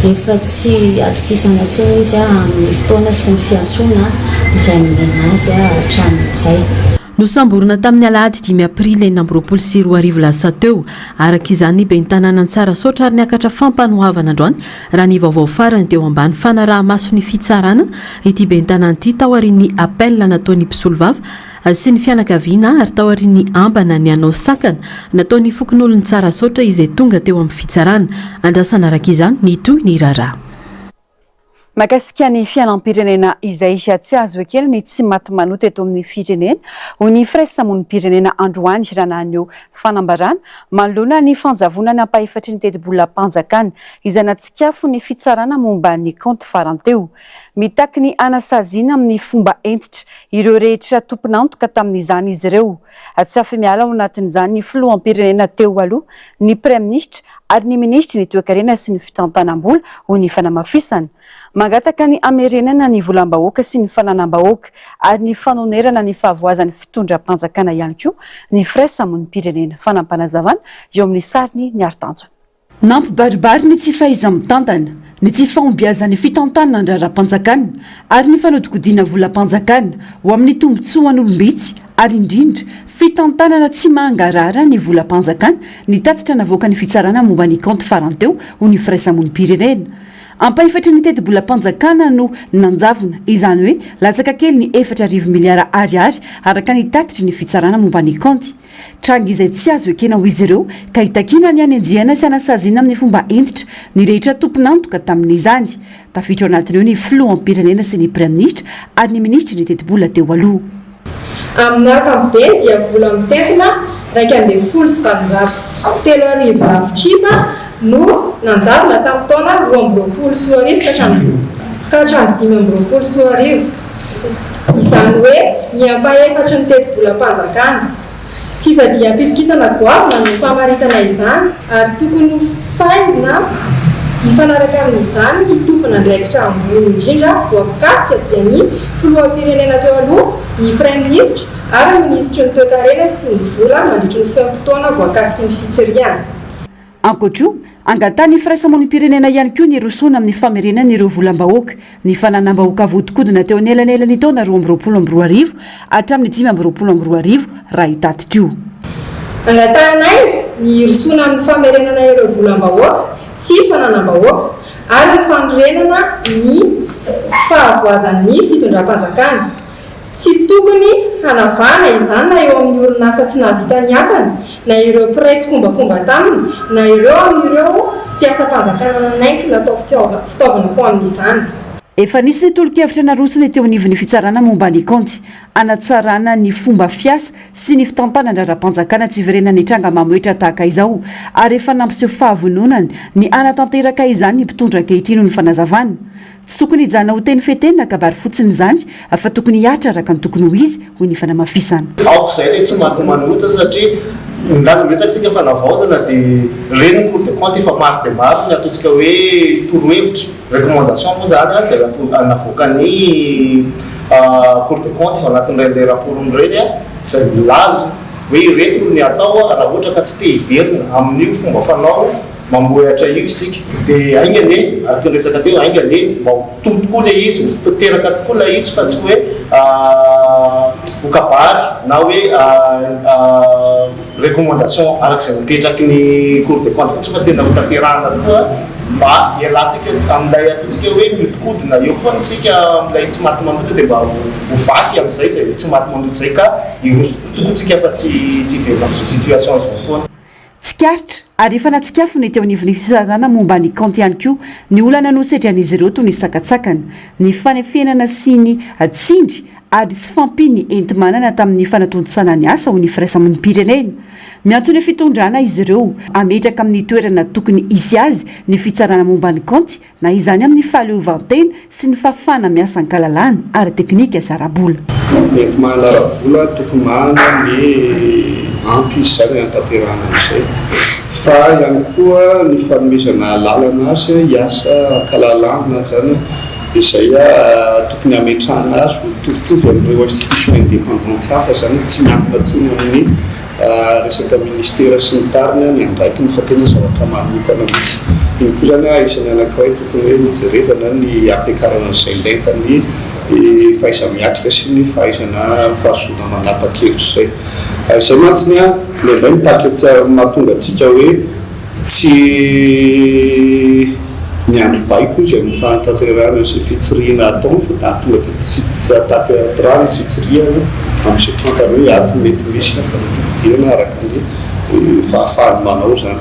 efa tsy atokisana intsony izy amin'ny fotoana sy ny fiantsoana izay nomena azy hatramin'izay. Nosamborina tamin'ny alahady dimy aprily 2026 lasa teo, araka izany, ny ben'ny tanànan'i Tsarasaotra ary niakatra fampanoavana androany raha ny vaovao farany teo ambany fanaraha-mason'ny fitsarana ity ben'ny tanàna ity taorian'ny appel nataon'ny mpisolovava sy ny fianakaviana ary taorian'ny ambana ny hanao sakana nataon'ny fokonolon'i Tsarasaotra izay tonga teo amin'ny fitsarana. Andrasana araka izany ny tohin'ny raharaha. Mahakasika ny fiainam-pirenena izay tsy azo ekena ny tsy maty manota eto amin'ny firenena, hoy ny firaisamonim-pirenena androany raha naneho fanambarana manoloana ny fanjavonana ampahefatry ny tetibolam-panjakana izay natsikafon'ny fitsarana momba ny kaonty farany teo. Mitaky ny hanasaziana amin'ny fomba hentitra ireo rehetra tompon'antoka tamin'izany izy ireo. Tsy afa-miala ao anatin'izany ny filoham-pirenena teo aloha, ny praiminisitra. ary ny minisitry ny toekarena sy ny fitantanam-bola, hoy ny fanamafisana. Mangataka ny hamerenana ny volam-bahoaka sy ny fananam-bahoaka ary ny fanonerana ny fahavoazan'ny fitondram-panjakana ihany koa ny firaisamonim-pirenena. Fanampinazavana eo amin'ny sariny ny Aritanjona. Nampibaribary ny tsy fahaiza-mitantana, ny tsy fahombiazan'ny fitantanan-draharaham-panjakana ary ny fanodinkodina volam-panjakana ho amin'ny tombontsoan'olom-bitsy ary indrindra fitantanana tsy mangarahara ny volam-panjakana ny tatitra navoakan'ny fitsarana momba ny kaonty farany teo ho ny firaisamonim-pirenena. Ampahefatry ny tetibolam-panjakana no nanjavona, izany hoe latsaka kely ny 4000 miliara ariary araka ny tatitry ny fitsarana momba ny kaonty. Tranga izay tsy azo ekena ho izy ireo ka itakiana ny hanenjehana sy hanasaziana amin'ny fomba hentitra ny rehetra tompon'antoka tamin'izany. Tafiditra ao anatin'io ny filoham-pirenena sy ny praiminisitra ary ny minisitry ny tetibola teo aloha. Amin'ny ankapobeny dia vola mitentina 1811 lavitrisa no nanjavona tamin'ny taona 2022 ka hatramin'ny ka hatramin'ny 2025. Izany hoe ny ampahefatry ny tetibolam-panjakana. Fivadiham-pitokisana goavana no famaritana izany ary tokony ho faizina mifanaraka amin'izany ny tompon'andraikitra ambony indrindra voakasika dia ny filoham-pirenena teo aloha, ny praiminisitra ary ny minisitry ny toekarena sy ny vola mandritry ny fe-potoana voakasiky ny fitsirihana. Ankoatra io, angatahan'ny firaisamonim-pirenena ihany koa ny hirosoana amin'ny famerenana ireo volam-bahoaka, ny fananam-bahoaka voadinkodina teo anelanelan'ny taona 2022 hatramin'ny 2025 raha io tatitra io. Angatahanay ny hirosoana amin'ny famerenana ireo volam-bahoaka sy fananam-bahoaka ary ny fanorenana ny fahavoazan'ny fitondram-panjakana. Tsy tokony hanavahana izany na eo amin'ny orinasa tsy nahavita ny asany, na ireo mpiray tsikombakomba taminy, na ireo amin'ireo mpiasam-panjakana nanaiky natao fitaovana ho amin'izany. Efa nisy ny tolo-kevitra narosony teo anivon'ny fitsarana momba ny kaonty, hanatsarana ny fomba fiasa sy ny fitantanan-draharaham-panjakana tsy hiverenan'ny tranga mamohehitra tahaka izao, ary efa nampiseho fahavononany ny hanatanteraka izany ny mpitondra ankehitriny hoy ny fanazavana. Tsy tokony hijanona ho teny fetena na kabary fotsiny izany fa tokony hihatra araka ny tokony ho izy, hoy ny fanamafisana. Aoka izay ilay tsy maty manota satria milaza miresaka tsika fanavaozana dia ireny ny cour des comptes efa maro dia maro ny ataontsika hoe torohevitra, recommandation moa izany izay navoakan'ny cour des comptes ao anatin'ireny rapport-ny ireny izay milaza hoe ireto ny atao raha ohatra ka tsy te hiverina amin'io fomba fanao Mamohehatra io isika. Dia ainga anie, araka ny resaka teo, ainga anie mba ho to tokoa ilay izy, ho tanteraka tokoa ilay izy fa tsy hoe ho kabary na hoe recommandation araka izay napetraky ny Cour des comptes fotsiny fa tena ho tanterahana tokoa mba hialantsika amin'ilay ataontsika hoe mihodinkodina eo foana isika amin'ilay tsy maty manota dia mba ho vaky amin'izay izay tsy maty manota izay ka hiroso tokoa tsika fa tsy tsy hiverina amin'izao situation izao foana. Tsikaritra ary efa natsikafony teo anivon'ny fitsarana momba ny kaonty ihany koa ny olana nosedran'izy ireo toy ny sakantsakana, ny fanefenana sy ny tsindry ary tsy fahampian'ny enti-manana tamin'ny fanatontosana ny asa ho ny firaisamonim-pirenena. Miantso ny fitondrana izy ireo hametraka amin'ny toerana tokony hisy azy ny fitsarana momba ny kaonty na izany amin'ny fahaleovantena sy ny fahafahana miasa an-kalalahana ara-teknika sy ara-bola. Enti-manana ara-bola tokony manana ny ampy izy izany hanatanterahana an'izay fa ihany koa ny fanomezana alalana azy hiasa an-kalalahana izany izay tokony hametrahana azy ho mitovitovy amin'ireo institution indépendante hafa izany tsy miankina intsony amin'ny Resaka ministera sy ny tariny ny andraikiny fa tena zavatra manokana mihitsy. Iny koa izany isan'ny anankiray tokony hoe hojerevana ny hampiakarana an'izay lentan'ny fahaiza-miatrika sy ny fahaizana fahazoana manapa-kevitra izay. Izay mantsy ny indraindray mitaky mahatonga antsika hoe Tsy miandry baiko izy amin'ny fanatanterahana izay fitsirihina ataony fa da tonga dia tsy tanterahana ny fitsirihana amin'izay fantany hoe ato mety misy fanodikodinana araka ny fahafahany manao izany.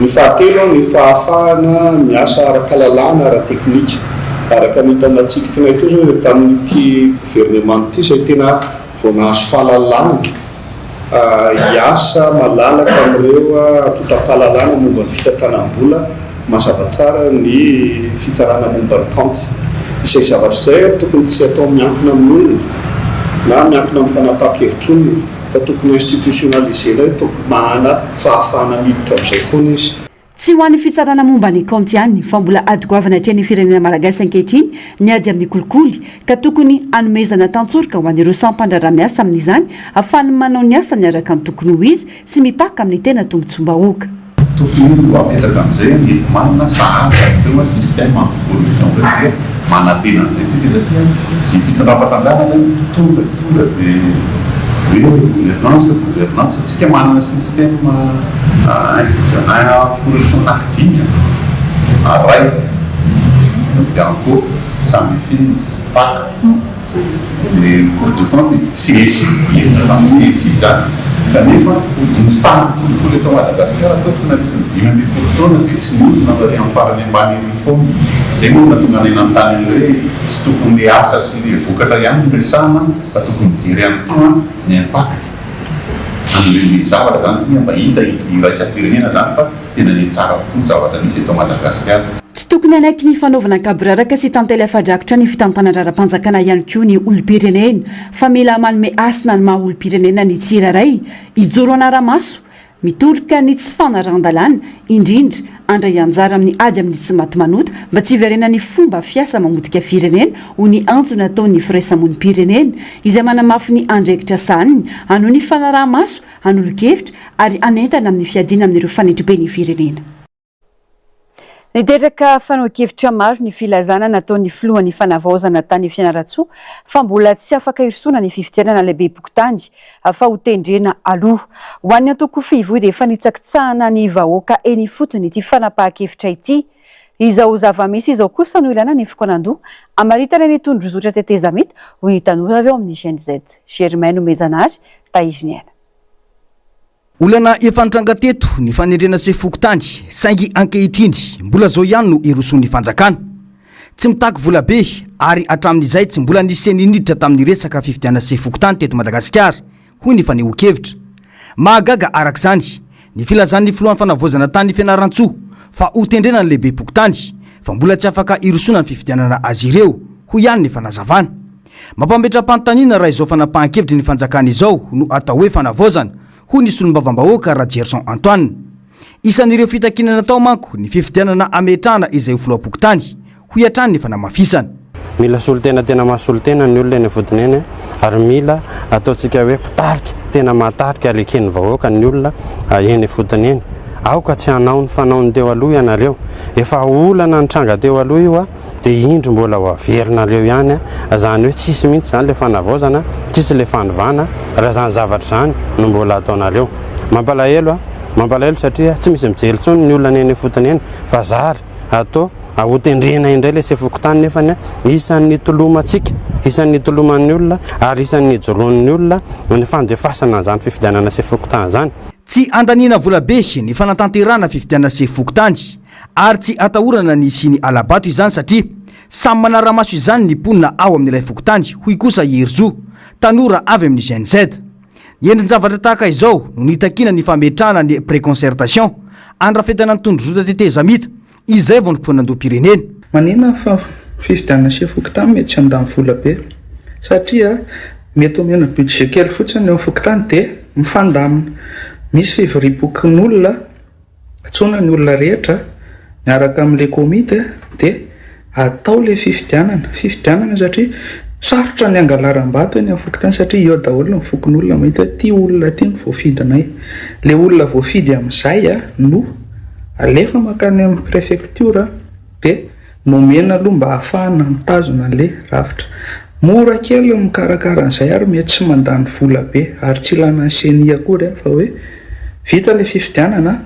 Ny fahatelo, ny fahafahana miasa araka lalàna ara-teknika. Araka ny hita natsikitinay teo izao dia tamin'ity governemanta ity izay tena vao nahazo fahalalahana, Hiasa malalaka amin'ireo antontam-pahalalana momba ny fitantanam-bola mazava tsara ny fitsarana momba ny kaonty. Izay zavatra izay tokony tsy atao miankina amin'olona na miankina amin'ny fanapahan-kevitr'olona fa tokony institutionnaliser-na hoe tokony manana fahafahana miditra amin'izay foana izy. Tsy ho an'ny fitsarana momba ny kaonty ihany fa mbola ady goavana atrehin'ny firenena malagasy ankehitriny ny ady amin'ny kolikoly ka tokony hanomezana tantsoroka ho an'ireo sampan-draharaha miasa amin'izany ahafahany manao ny asany araka ny tokony ho izy sy mipaka amin'ny tena tombontsoam-bahoaka. Tokony ho apetraka amin'izay ny enti-manana sahaza ireo système anti-corruption ireo dia manantena an'izay isika satria izay fitondram-panjakana anie no tonga tonga dia hoe gouvernance gouvernance tsika manana système institutionnel anti-corruption anaky dimy an, Aray, Bianco, Samifin, Pac. Ny Cour des comptes, CSI, enina tamin'ny CSI izany, kanefa ny tahan'ny kolikoly eto Madagasikara ataoko nandritra ny 15 taona dia tsy nihodina fa ery amin'ny farany ambany ery foana. Izay moa no nahatonga anay nanontany an'ilay hoe tsy tokony ilay asa sy ilay vokatra ihany no resahana fa tokony mijery ihany koa ny impact an'ilay zavatra izany tsika mba hita iraisam-pirenena izany fa Tena nihatsara tokoa ny zavatra misy eto Madagasikara. Tsy tokony hanaiky ny fanaovana gaboraraka sy tantely afa-drakotra ny fitantanan-draharaham-panjakana ihany koa ny olom-pirenena fa mila manome hasina ny maha olom-pirenena ny tsirairay, hijoro hanara-maso, mitoroka ny tsy fanarahan-dalàna, indrindra handray anjara amin'ny ady amin'ny tsimatimanota mba tsy hiverenan'ny fomba fiasa mamotika firenena hoy ny antso nataon'ny firaisamonim-pirenena izay manamafy ny andraikitra sahaniny hanohy ny fanaraha-maso hanolo-kevitra ary hanentana amin'ny fiadiana amin'ireo fanetriben'ny firenena. Niteraka fanehoan-kevitra maro ny filazana nataon'ny filohan'ny fanavaozana tany Fianarantsoa fa mbola tsy afaka hirosoana ny fifidianana lehibem-pokontany fa ho tendrena aloha. Ho an'ny antoko Fivoy dia fanitsakitsahana ny vahoaka eny ifotony ity fanapahan-kevitra ity. Izao zava-misy izao kosa no ilaina ny fikaonandoha hamaritana ny tondrozotra tetezamita, hoy ny tanora avy ao amin'ny Gen Z. Germain Nomejanahary, Tahiriniaina. Olana efa nitranga teto ny fanendrena sefo fokontany saingy ankehitriny mbola zao ihany no irosoan'ny fanjakana. Tsy mitaky vola be ary hatramin'izay tsy mbola nisy ceni niditra tamin'ny resaka fifidianana sefo fokontany teto Madagasikara, hoy ny fanehoan-kevitra. Mahagaga araka izany ny filazan'ny filohan'ny fanavaozana tany Fianarantsoa fa hotendrena ny lehibem-pokontany fa mbola tsy afaka hirosoana ny fifidianana azy ireo, hoy ihany ny fanazavana. Mampametra-panontaniana raha izao fanapahan-kevitry ny fanjakana izao no atao hoe fanavaozana, hoy ny solombavambahoaka Rajerison Antoine. Isan'ireo fitakiana natao manko ny fifidianana hametrahana izay ho filoham-pokontany, hoy hatrany ny fanamafisana. Mila solontena tena mahasolo tena ny olona eny ifotony eny ary mila ataontsika hoe mpitarika tena mahatarika ary eken'ny vahoaka ny olona eny ifotony eny. Aoka tsy hanao ny fanaon'ny teo aloha ianareo. Efa olana nitranga teo aloha io. dia indro mbola ho averinareo ihany izany hoe tsisy mihitsy izany ilay fanavaozana, tsisy ilay fanovana raha izany zavatra izany no mbola ataonareo. Mampalahelo a, mampalahelo satria tsy misy mijery intsony ny olona eny ifotony eny fa zary atao hotendrena indray ilay sefo fokontany nefany isan'ny nitolomantsika, isan'ny nitoloman'ny olona ary isan'ny nijoroan'ny olona ny fandefasana an'izany fifidianana sefo fokontany izany. Tsy andaniana volabe ny fanatanterahana fifidianana sefo fokontany ary tsy atahorana ny hisian'ny hala-bato izany satria samy manara-maso izany ny mponina ao amin'ilay fokontany, hoy kosa i Herizo, tanora avy amin'ny Gen Z. Ny endrin-javatra tahaka izao no nitakiana ny fametrahana ny préconcertation, handrafetana ny tondrozotra tetezamita, izay vao ny fikonandoham-pirenena. Maninona fa fifidianana chef fokontany mety tsy handany vola be satria mety omena budget kely fotsiny ny eo amin'ny fokontany dia mifandamina. Misy fivoriam-pokonolona Antsoina ny olona rehetra miaraka amin'ilay komity dia atao ilay fifidianana. Fifidianana satria sarotra ny hangalaram-bato eny amin'ny fokontany satria eo daholo ny fokonolona mahita hoe ity olona ity no voafidinay. Ilay olona voafidy amin'izay no alefa mankany amin'ny prefektiora dia nomena aloha mba hahafahana mitazona an'ilay rafitra. Mora kely ny mikarakara an'izay ary mety tsy mandany vola be ary tsy ilana ny ceni akory fa hoe vita ilay fifidianana,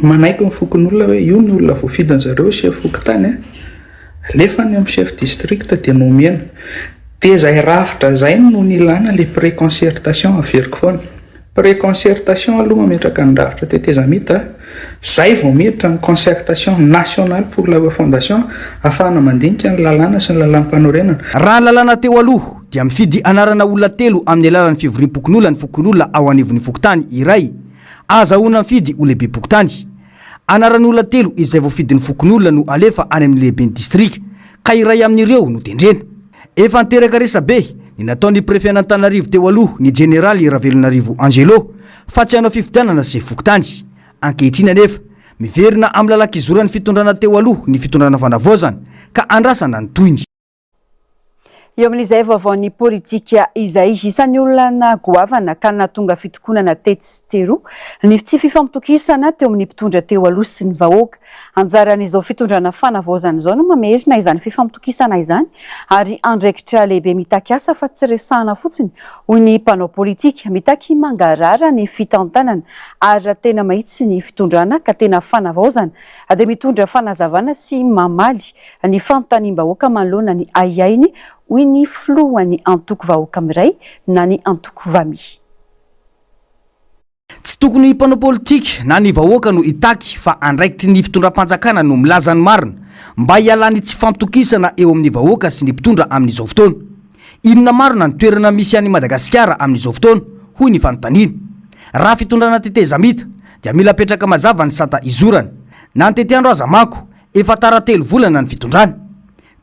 manaiky ny fokonolona hoe io ny olona voafidin-jareo chef fokontany a, alefa any amin'ny chef district dia nomena. Dia izay rafitra izay no nilana ilay préconcertation averiko foana. Préconcertation aloha mametraka ny rafitra tetezamita, zay vao miditra ny concertation nationale pour la refondation ahafahana mandinika ny lalàna sy ny lalàm-panorenana. Raha ny lalàna teo aloha dia mifidy anarana olona telo amin'ny alalan'ny fivoriam-pokonolona ny fokonolona ao anivon'ny fokontany iray ahazahoana mifidy ho lehibem-pokontany. Anaran'olona telo izay voafidin'ny fokonolona no alefa any amin'ny lehiben'ny distrika ka iray amin'ireo no tendrena. Efa niteraka resabe ny nataon'ny prefet-n'Antananarivo teo aloha ny jeneraly Ravelonarivo Angelo fa tsy hanao fifidianana sefo fokontany. Ankehitriny anefa, Miverina amin'ny lalan-kizoran'ny fitondrana teo aloha ny fitondrana fanavaozana ka andrasana ny tohiny. Eo amin'izay vaovaon'ny politika izay, isan'ny olana goavana ka nahatonga fitokonana tetsy sy teroa ny tsy fifampitokisana teo amin'ny mpitondra teo aloha sy ny vahoaka. Anjaran'izao fitondrana fanavaozana izao no mamerina izany fifampitokisana izany ary andraikitra lehibe mitaky asa fa tsy resahana fotsiny, hoy ny mpanao politika. Mitaky mangarahara ny fitantanana ary raha tena mahitsy ny fitondrana ka tena fanavaozana dia mitondra fanazavana sy mamaly ny fanontaniam-bahoaka manoloana ny ahiahiny, hoy ny filohan'ny antoko Vahoaka Miray na ny antoko Vami. Tsy tokony ny mpanao politika na ny vahoaka no hitaky fa andraikitry ny fitondram-panjakana no milaza ny marina mba hialan'ny tsy fampitokisana eo amin'ny vahoaka sy ny mpitondra amin'izao fotoana. Inona marina ny toerana misy an'i Madagasikara amin'izao fotoana, hoy ny fanontaniana. Raha fitondrana tetezamita dia mila apetraka mazava ny sata izorana. Na ny tetiandro aza manko Efa tara telo volana ny fitondrana.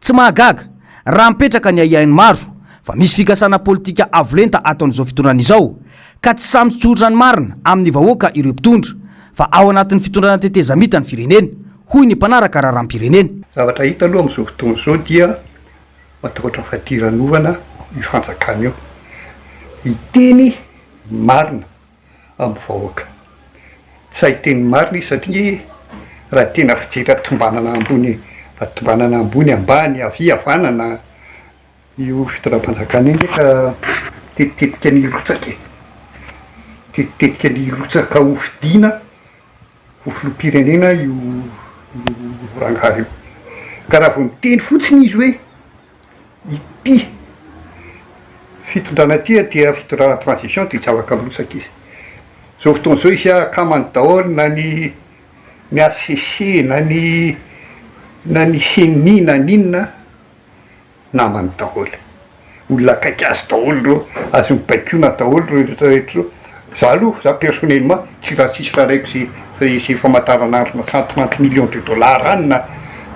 Tsy mahagaga raha mipetraka ny ahiahin'ny maro fa misy fikasana politika avo lenta ataon'izao fitondrana izao ka tsy sahy mitsotra ny marina amin'ny vahoaka ireo mpitondra fa ao anatin'ny fitondrana tetezamita ny firenena, hoy ny mpanaraka raharaham-pirenena. Zavatra hita aloha amin'izao fotoana izao dia matahotra fadiranovana io fanjakana io. Hiteny marina amin'ny vahoaka. Tsy sahy hiteny ny marina izy satria raha tena fijery tombanana ambony tombanana ambony ambany havia havanana io fitondram-panjakana io nge ka tetitetika ny hirotsaka e! Tetitetika ny hirotsaka ho fidiana ho filoham-pirenena io io rangahy io. Ka raha vao miteny fotsiny izy hoe Ity fitondrana ity dia fitondrana transition dia tsy afaka mirotsaka izy. Zao fotoana zao izy akamany daholo na ny ny HCC na ny na ny ceni na ny inona namany daholo. Olona akaiky azy daholo ireo, azony baikoina daholo ireo rehetra rehetra ireo. Za aloha, za personnellement tsy raha tsisy raharaiko ze ze famantaranandro na 130 millions de dollars any na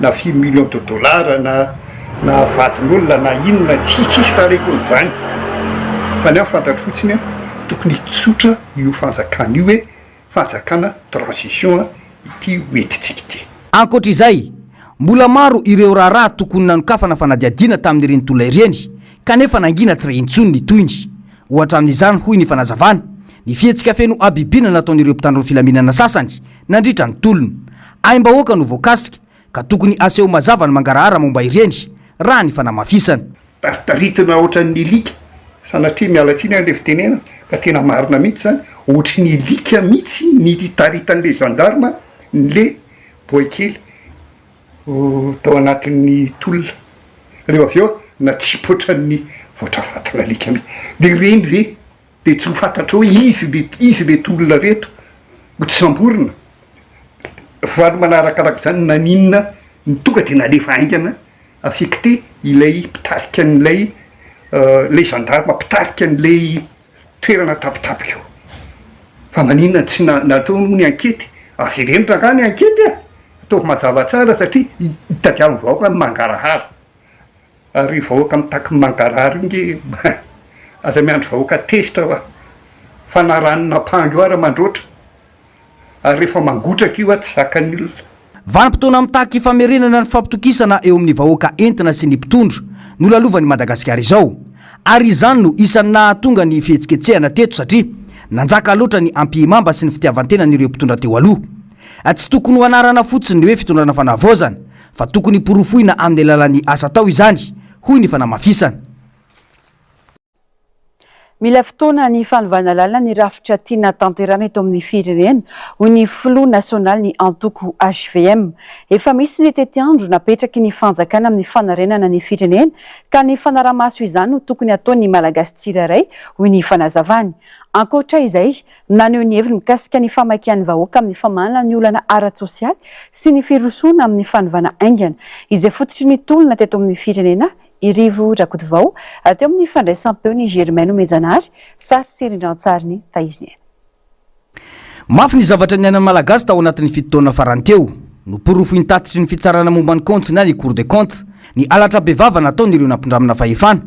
na firy millions de dollars na na vadin'olona na inona tsy tsisy raharaiko an'izany fa ny ahy fantatro fotsiny tokony hitsotra io fanjakana io hoe fanjakana transition ity ho entintsika ity. Ankoatra izay, mbola maro ireo raharaha tokony nanokafana fanadihadiana tamin'ireny tolona ireny kanefa nangina tsy re intsony ny tohiny. Ohatra amin'izany, hoy ny fanazavana, ny fihetsika feno habibiana nataon'ireo mpitandro ny filaminana sasany nandritra ny tolona. Aim-bahoaka no voakasika ka tokony aseho mazava ny mangarahara momba ireny, raha ny fanamafisana. Taritaritina ohatran'ny alika, sanatria miala tsiny aho le fitenenana fa tena marina mihitsy zany, ohatry ny alika mihitsy ny nitaritan'le gendarme n'le boay kely tao anatin'ny tolona, rehefa avy eo natsipy ohatran'ny voatra fatin'alika mihitsy, de ireny ve de tsy ho fantatrao hoe izy le izy reto olona reto ho tsy samborina, faharoa manarakaraka izany naninona no tonga de nalefa haingana affecté ilay mpitarika an'ilay ilay gendarme mpitarika an'ilay toerana tampotampoka io, fa maninona tsy natao moa ny ankety, avereno rangahy ny ankety e, ataovy mazava tsara satria itadiavin'ny vahoaka ny mangarahara, ary io vahoaka mitaky ny mangarahara io nge aza miandry vahoaka tezitra hoa, fa na ranon'ampango io ara mandroatra. Ary rehefa mangotraka io tsy zakan'ny olona. Vanim-potoana mitaky famerenana ny fampitokisana eo amin'ny vahoaka entina sy ny mpitondra no lalovan'i Madagasikara izao. Ary izany no isan'ny nahatonga ny fihetsiketsehana teto satria nanjaka loatra ny ampihimamba sy ny fitiavan-tenan'ireo mpitondra teo aloha. Tsy tokony ho anarana fotsiny ny hoe fitondrana fanavaozana fa tokony porofoina amin'ny alalan'ny asa atao izany, hoy ny fanamafisana. Mila fotoana ny fanovana lalana ny rafitra tiana tanterahina eto amin'ny firenena, hoy ny filoha nasionalin'ny antoko hvm. Efa misy ny tetiandro napetraky ny fanjakana amin'ny fanarenana ny firenena ka ny fanaraha-maso izany no tokony hataon'ny Malagasy tsirairay, hoy ny fanazavany. Ankoatra izay, naneho ny heviny mikasika ny famakian'ny vahoaka amin'ny famahana ny olana ara-tsosialy sy ny firosoana amin'ny fanovana haingana izay fototry ny tolona teto amin'ny firenena I Rivo Rakotovao, teo amin'ny fandraisam-peon'i Germain Nomenjanahary, sary sy rindran-tsarin'i Tahiriniaina. Mafy ny zavatra niainan'ny Malagasy tao anatin'ny fito taona farany teo. Noporofoin'ny tatitry ny fitsarana momba ny kaonty na ny Cour des comptes ny halatra bevava nataon'ireo nampindramina fahefana.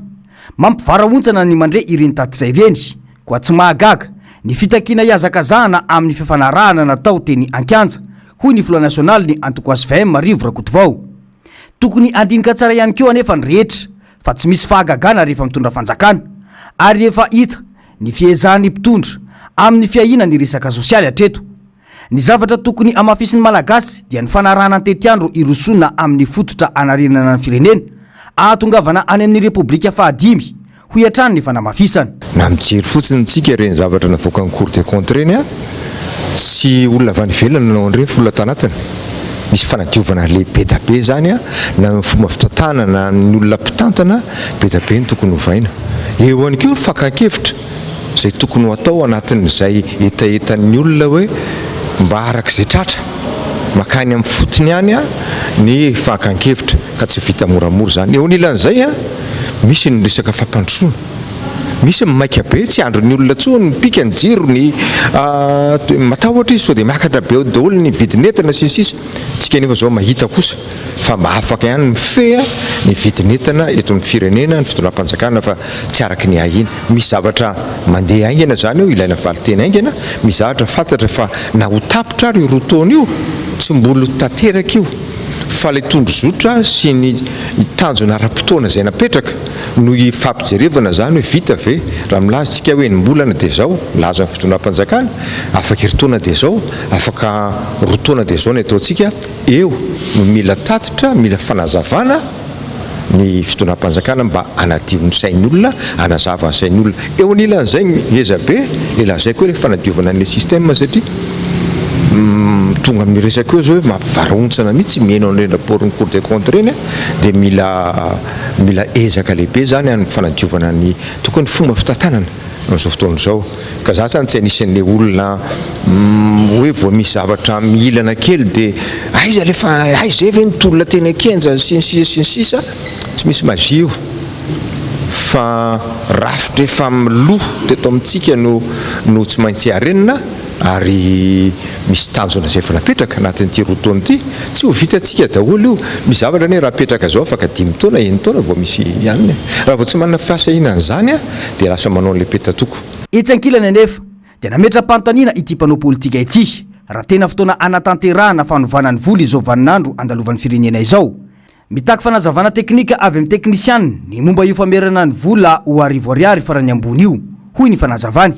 Mampivarahontsana ny mandre ireny tatitra ireny, koa tsy mahagaga ny fitakiana hihazakazahana amin'ny fifanarahana natao teny an-kianja. hoy ny filoha nasionalin'ny antoko hvm, Rivo Rakotovao. Tokony handinika tsara ihany koa anefa ny rehetra fa tsy misy fahagagana rehefa mitondra fanjakana ary efa hita ny fiezahan'ny mpitondra amin'ny fiahiana ny resaka sosialy hatreto. Ny zavatra tokony hamafisin'ny Malagasy dia ny fanarahana ny tetiandro hirosoana amin'ny fototra hanarenana ny firenena ahatongavana any amin'ny Repoblika fahadimy, hoy hatrany ny fanamafisana. Na mijery fotsiny tsika ireny zavatra navoakan'ny cour des comptes ireny an, tsy olona avy any ivelany no nanao an'ireny fa olona tanatiny. Misy fanadiovana lehibe da be izany an, na ny fomba fitantanana na ny olona mpitantana, be da be ny tokony hovaina. Eo ihany koa ny fakan-kevitra izay tokony ho atao anatin'izay hetahetan'ny olona hoe mba araka izay tratra makany amin'ny fotony any ny fakan-kevitra ka tsy vita moramora izany. Eo anilan'izay misy ny resaka fampandrosoana, misy ny maika be tsy andrin'ny olona intsony, mipika ny jiro, ny matahotra izy sao dia miakatra be eo daholo ny vidin'entana sy ny sisa. Tsika anefa izao mahita kosa fa mba afaka ihany mifehy ny vidin'entana eto amin'ny firenena ny fitondram-panjakana fa tsy araka ny ahiana. Misy zavatra mandeha haingana izany eo, ilaina valin-teny haingana, misy zavatra fantatra fa na ho tapitra ary io roa taona io, tsy mbola ho tanteraka io fa ilay tondrozotra sy ny tanjona ara-potoana izay napetraka no hifampijerevana izany hoe vita ve? Raha milaza isika hoe enim-bolana dia izao, milaza ny fitondram-panjakana, afaka herintaona dia izao, afaka roa taona dia izao ny ataontsika, Eo no mila tatitra, mila fanazavana ny fitondram-panjakana mba hanadio ny sain'ny olona, hanazava ny sain'ny olona. Eo anilan'izay ngeza be le lazaiko hoe le fanadiovana an'le système satria tonga amin'ny resaka eo zao hoe mampivarahontsana mihitsy mihaino an'ireny rapport-n'ny cour des comptes ireny dia mila mila ezaka lehibe zany amin'ny fanadiovana ny tokony fomba fitantanana. amin'izao fotoana izao. Ka za zany tsy anisan'le olona hoe vao misy zavatra mihilana kely de aiza le fa aiza zay ve ny tolona teny an-kianja sy ny sisa sy ny sisa, tsy misy magie io fa rafitra efa miloha teto amintsika no no tsy maintsy harenina ary misy tanjona izay efa napetraka anatin'ity roa taona ity, tsy ho vitantsika daholo io, misy zavatra anie raha apetraka izao afaka dimy taona, enin-taona vao misy ihany e, raha vao tsy manana fahasahiana an'izany aho dia lasa manao an'ilay petatoko. Etsy ankilany anefa dia nametra-panontaniana ity mpanao politika ity raha tena fotoana hanatanterahana fanovana ny vola izao vaninandro andalovan'ny firenena izao. Mitaky fanazavana teknika avy amin'ny teknisianina ny momba io famerana ny vola ho arivo ariary farany ambony io, hoy ny fanazavany.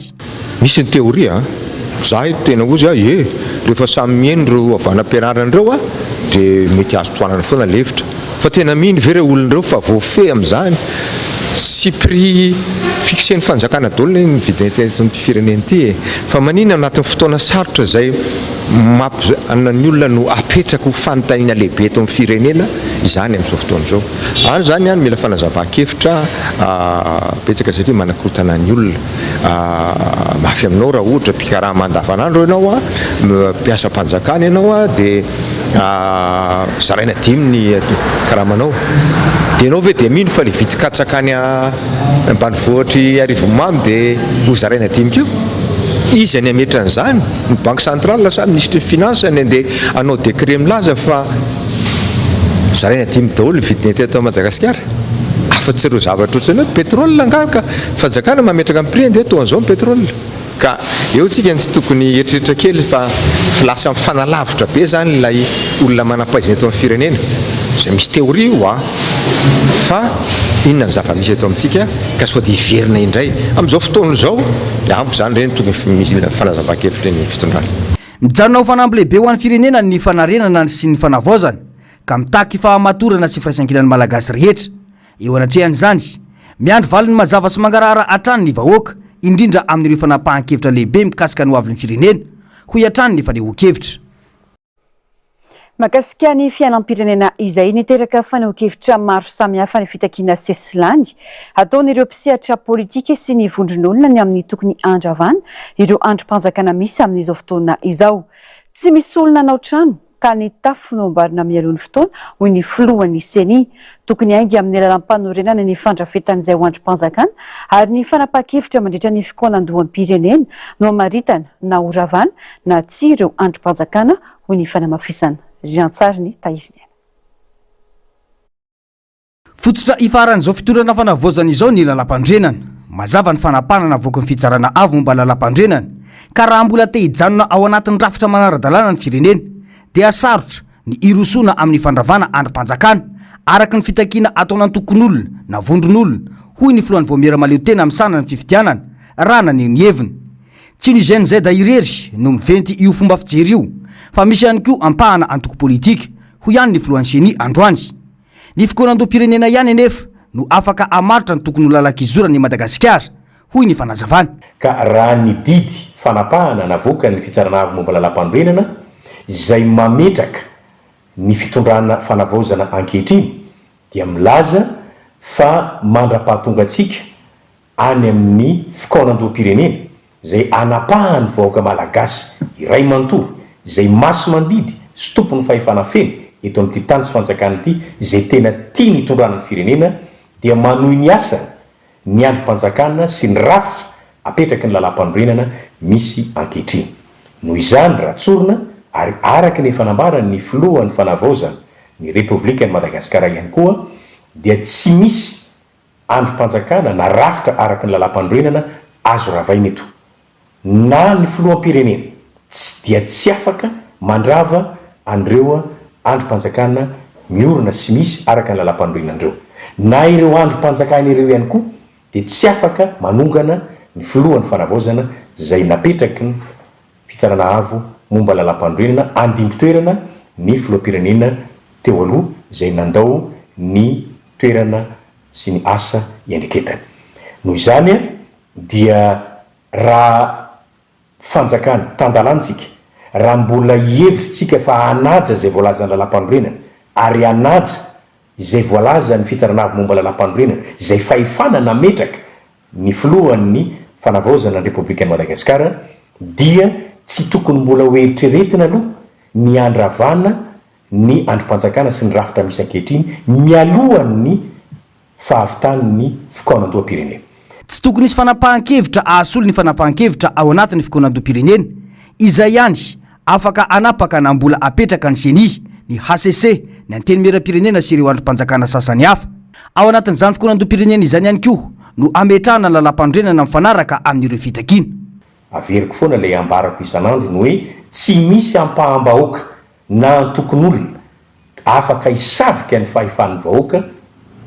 Misy ny théorie a! Za eto tena ozy a, ie, rehefa samy miheno ireo avy any am-pianarana ireo a, dia mety azo tohanana foana le hevitra. Fa tena mino ve ireo olona ireo fa voafehy amin'izany? Tsy prix fixer-n'ny fanjakana daholo anie ny vidin'entana eto amin'ity firenena ity e! Fa maninona anatin'ny fotoana sarotra izay Mampianina ny olona no apetraka ho fanontaniana lehibe eto amin'ny firenena izany amin'izao fotoana izao. Any izany any mila fanazavan-kevitra betsaka satria manakorontana ny olona. Mafy aminao raha ohatra mpikarama andavanandro ianao, mpiasam-panjakana ianao dia zaraina dimy ny karamanao. Dia ianao ve dia mino fa ilay vidin-katsaka any ambanivohitr'i Arivonimamo dia ho zaraina dimy koa? Iza ny hametra an'izany? Ny banque centrale sa minisitry ny finance ny andeha hanao décret milaza fa zaraina dimy daholo ny vidiny eto Madagasikara? Afa-tsy ireo zavatra ohatran'ny hoe pétrole angaha ka fanjakana mametraka ny prix andeha toa an'izao ny pétrole. Ka eo tsika no tsy tokony hieritreritra kely fa lasa mifanalavitra be zany ilay olona manam-pahaizana eto amin'ny firenena. Izay misy théorie io an! Fa inona ny zava-misy eto amintsika ka sao dia hiverina indray amin'izao fotoana izao? Dia amiko izany ireny tokony misy fanazavan-kevitry ny fitondrana. Mijanona ho fanamby lehibe ho an'ny firenena ny fanarenana sy ny fanavaozana ka mitaky fahamatorana sy firaisankinan'ny Malagasy rehetra. Eo anatrehan'izany, miandry valiny mazava sy mangarahara hatrany ny vahoaka, indrindra amin'ireo fanapahan-kevitra lehibe mikasika ny hoavin'ny firenena, hoy hatrany ny fanehoan-kevitra. Mahakasika ny fiainam-pirenena izay niteraka fanehoan-kevitra maro samihafa ny fitakiana sesilany ataon'ireo mpisehatra politika sy ny vondron'olona ny amin'ny tokony handravana ireo andrim-panjakana misy amin'izao fotoana izao. Tsy misy olona hanao trano ka ny tafo no amboarina mialoha ny fotoana, hoy ny filohan'ny Ceni. Tokony hainga amin'ny lalàmpanorenana ny fandrafetan'izay ho andrim-panjakana ary ny fanapahan-kevitra mandritra ny fikaonandoham-pirenena no hamaritana na horavana na tsia ireo andrim-panjakana, hoy ny fanamafisana. Riantsariny Tahiriniaina. Fototra ifaharan'izao fitondrana fanavaozana izao ny lalàmpanorenana. Mazava ny fanapahana navoakan'ny Fitsarana Avo momba ny lalàmpanorenana, ka raha mbola te hijanona ao anatin'ny rafitra manara-dalàna ny firenena, dia sarotra ny hirosoana amin'ny fandravana andrim-panjakana, araka ny fitakiana ataon'antokon'olona na vondron'olona, hoy ny filohan'ny vaomiera mahaleo tena misahana ny fifidianana, raha naneho ny heviny. Tsy ny Gen Z irery no miventy io fomba fijery io, fa misy ihany koa ampahana antoko politika, hoy ihany ny filohan'ny Ceni androany. Ny fikaonandoham-pirenena ihany anefa no afaka hamaritra ny tokony ho lalan-kizoran'i Madagasikara, hoy ny fanazavany. Ka raha ny didy fanapahana navoakan'ny Fitsarana Avo momba Lalàmpanorenana izay mametraka ny fitondrana fanavaozana ankehitriny dia milaza fa mandra-pahatonga antsika any amin'ny fikaonandoham-pirenena izay anapahan'ny vahoaka Malagasy iray manontolo izay masi-mandidy sy tompon'ny fahefana feno eto amin'ity tany sy fanjakana ity izay tena tiany hitondrana ny firenena dia manohy ny asany ny andrim-panjakana sy ny rafitra apetraky ny lalàmpanorenana misy ankehitriny. Noho izany, raha tsorina, ary araka ny efa nambaran'ny Filohan'ny Fanavaozana ny Repoblikan'i Madagasikara ihany koa, dia tsy misy andrim-panjakana na rafitra araka ny lalàmpanorenana azo ravaina eto. Na ny filoham-pirenena tsy dia tsy afaka mandrava an'ireo andrim-panjakana miorina sy misy araka ny lalàmpanorenana ireo. Na ireo andrim-panjakana ireo ihany koa dia tsy afaka manongana ny filohan'ny fanavaozana izay napetraky ny Fitsarana Avo momba lalàmpanorenana handimby toerana ny filoham-pirenena teo aloha izay nandao ny toerana sy ny asa iandreketany. Noho izany dia raha fanjakana tan-dalàna isika, raha mbola hihevitra isika fa hanaja izay voalazan'ny lalàmpanorenana ary hanaja izay voalazan'ny Fitsarana Avo momba lalàmpanorenana, izay fahefana nametraka ny filohan'ny Fanavaozana ny Repoblikan'i Madagasikara dia tsy tokony mbola ho eritreretina aloha ny handravana ny andrim-panjakana sy ny rafitra misy ankehitriny mialohan'ny fahavitan'ny fikaonandoham-pirenena. Tsy tokony hisy fanapahan-kevitra hahasolo ny fanapahan-kevitra ao anatin'ny fikaonandoham-pirenena, izay ihany afaka hanapaka na mbola hapetraka ny Ceni, ny hcc, ny Antenimierampirenena sy ireo andrim-panjakana sasany hafa. Ao anatin'izany fikaonandoham-pirenena izany ihany koa no hametrahana ny lalàmpanorenana mifanaraka amin'ireo fitakiana. Averiko foana ilay ambarako isan'andro ny hoe tsy misy ampaham-bahoaka na antokon'olona afaka hisavika ny fahefan'ny vahoaka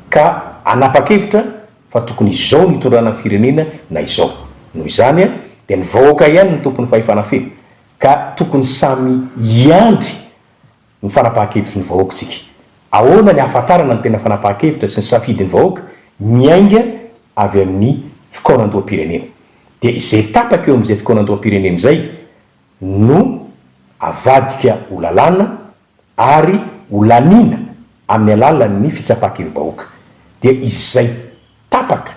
ka hanapa-kevitra fa tokony izao no hitondrana ny firenena na izao. Noho izany dia ny vahoaka ihany no tompon'ny fahefana feno ka tokony samy hiandry ny fanapahan-kevitry ny vahoaka isika. Ahoana ny hahafantarana ny tena fanapahan-kevitra sy ny safidin'ny vahoaka miainga avy amin'ny fikaonandoham-pirenena? Dia izay tapaka eo amin'izay fikaonandoham-pirenena izay no avadika ho lalàna ary ho laniana amin'ny alalan'ny fitsapan-kevi-bahoaka. Dia izay tapaka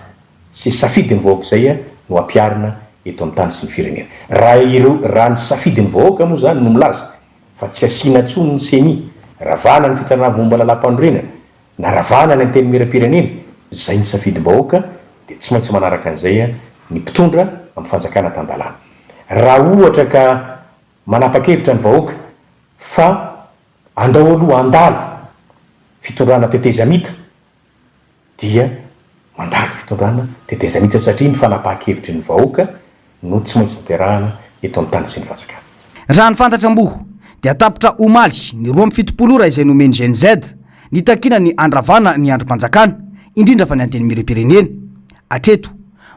sy safidin'ny vahoaka izay no ampiharina eto amin'ny tany sy ny firenena. Raha ireo, raha ny safidin'ny vahoaka moa izany no milaza fa tsy asiana intsony ny ceni, ravana ny fitsarana momba lalàmpanorenana, na ravana ny antenimierampirenena, izay ny safidim-bahoaka dia tsy maintsy manaraka an'izay ny mpitondra amin'ny fanjakana tan-dalàna. Raha ohatra ka manapa-kevitra ny vahoaka fa andao aloha handalo fitondrana tetezamita dia mandalo fitondrana tetezamita satria ny fanapahan-kevitry ny vahoaka no tsy maintsy tanterahana eto amin'ny tany sy ny fanjakana. Raha ny fantatra moa dia tapitra omaly ny 72 ora izay nomen'ny Gen Z nitakiana ny handravana ny andrim-panjakana, indrindra fa ny Antenimierampirenena. Hatreto,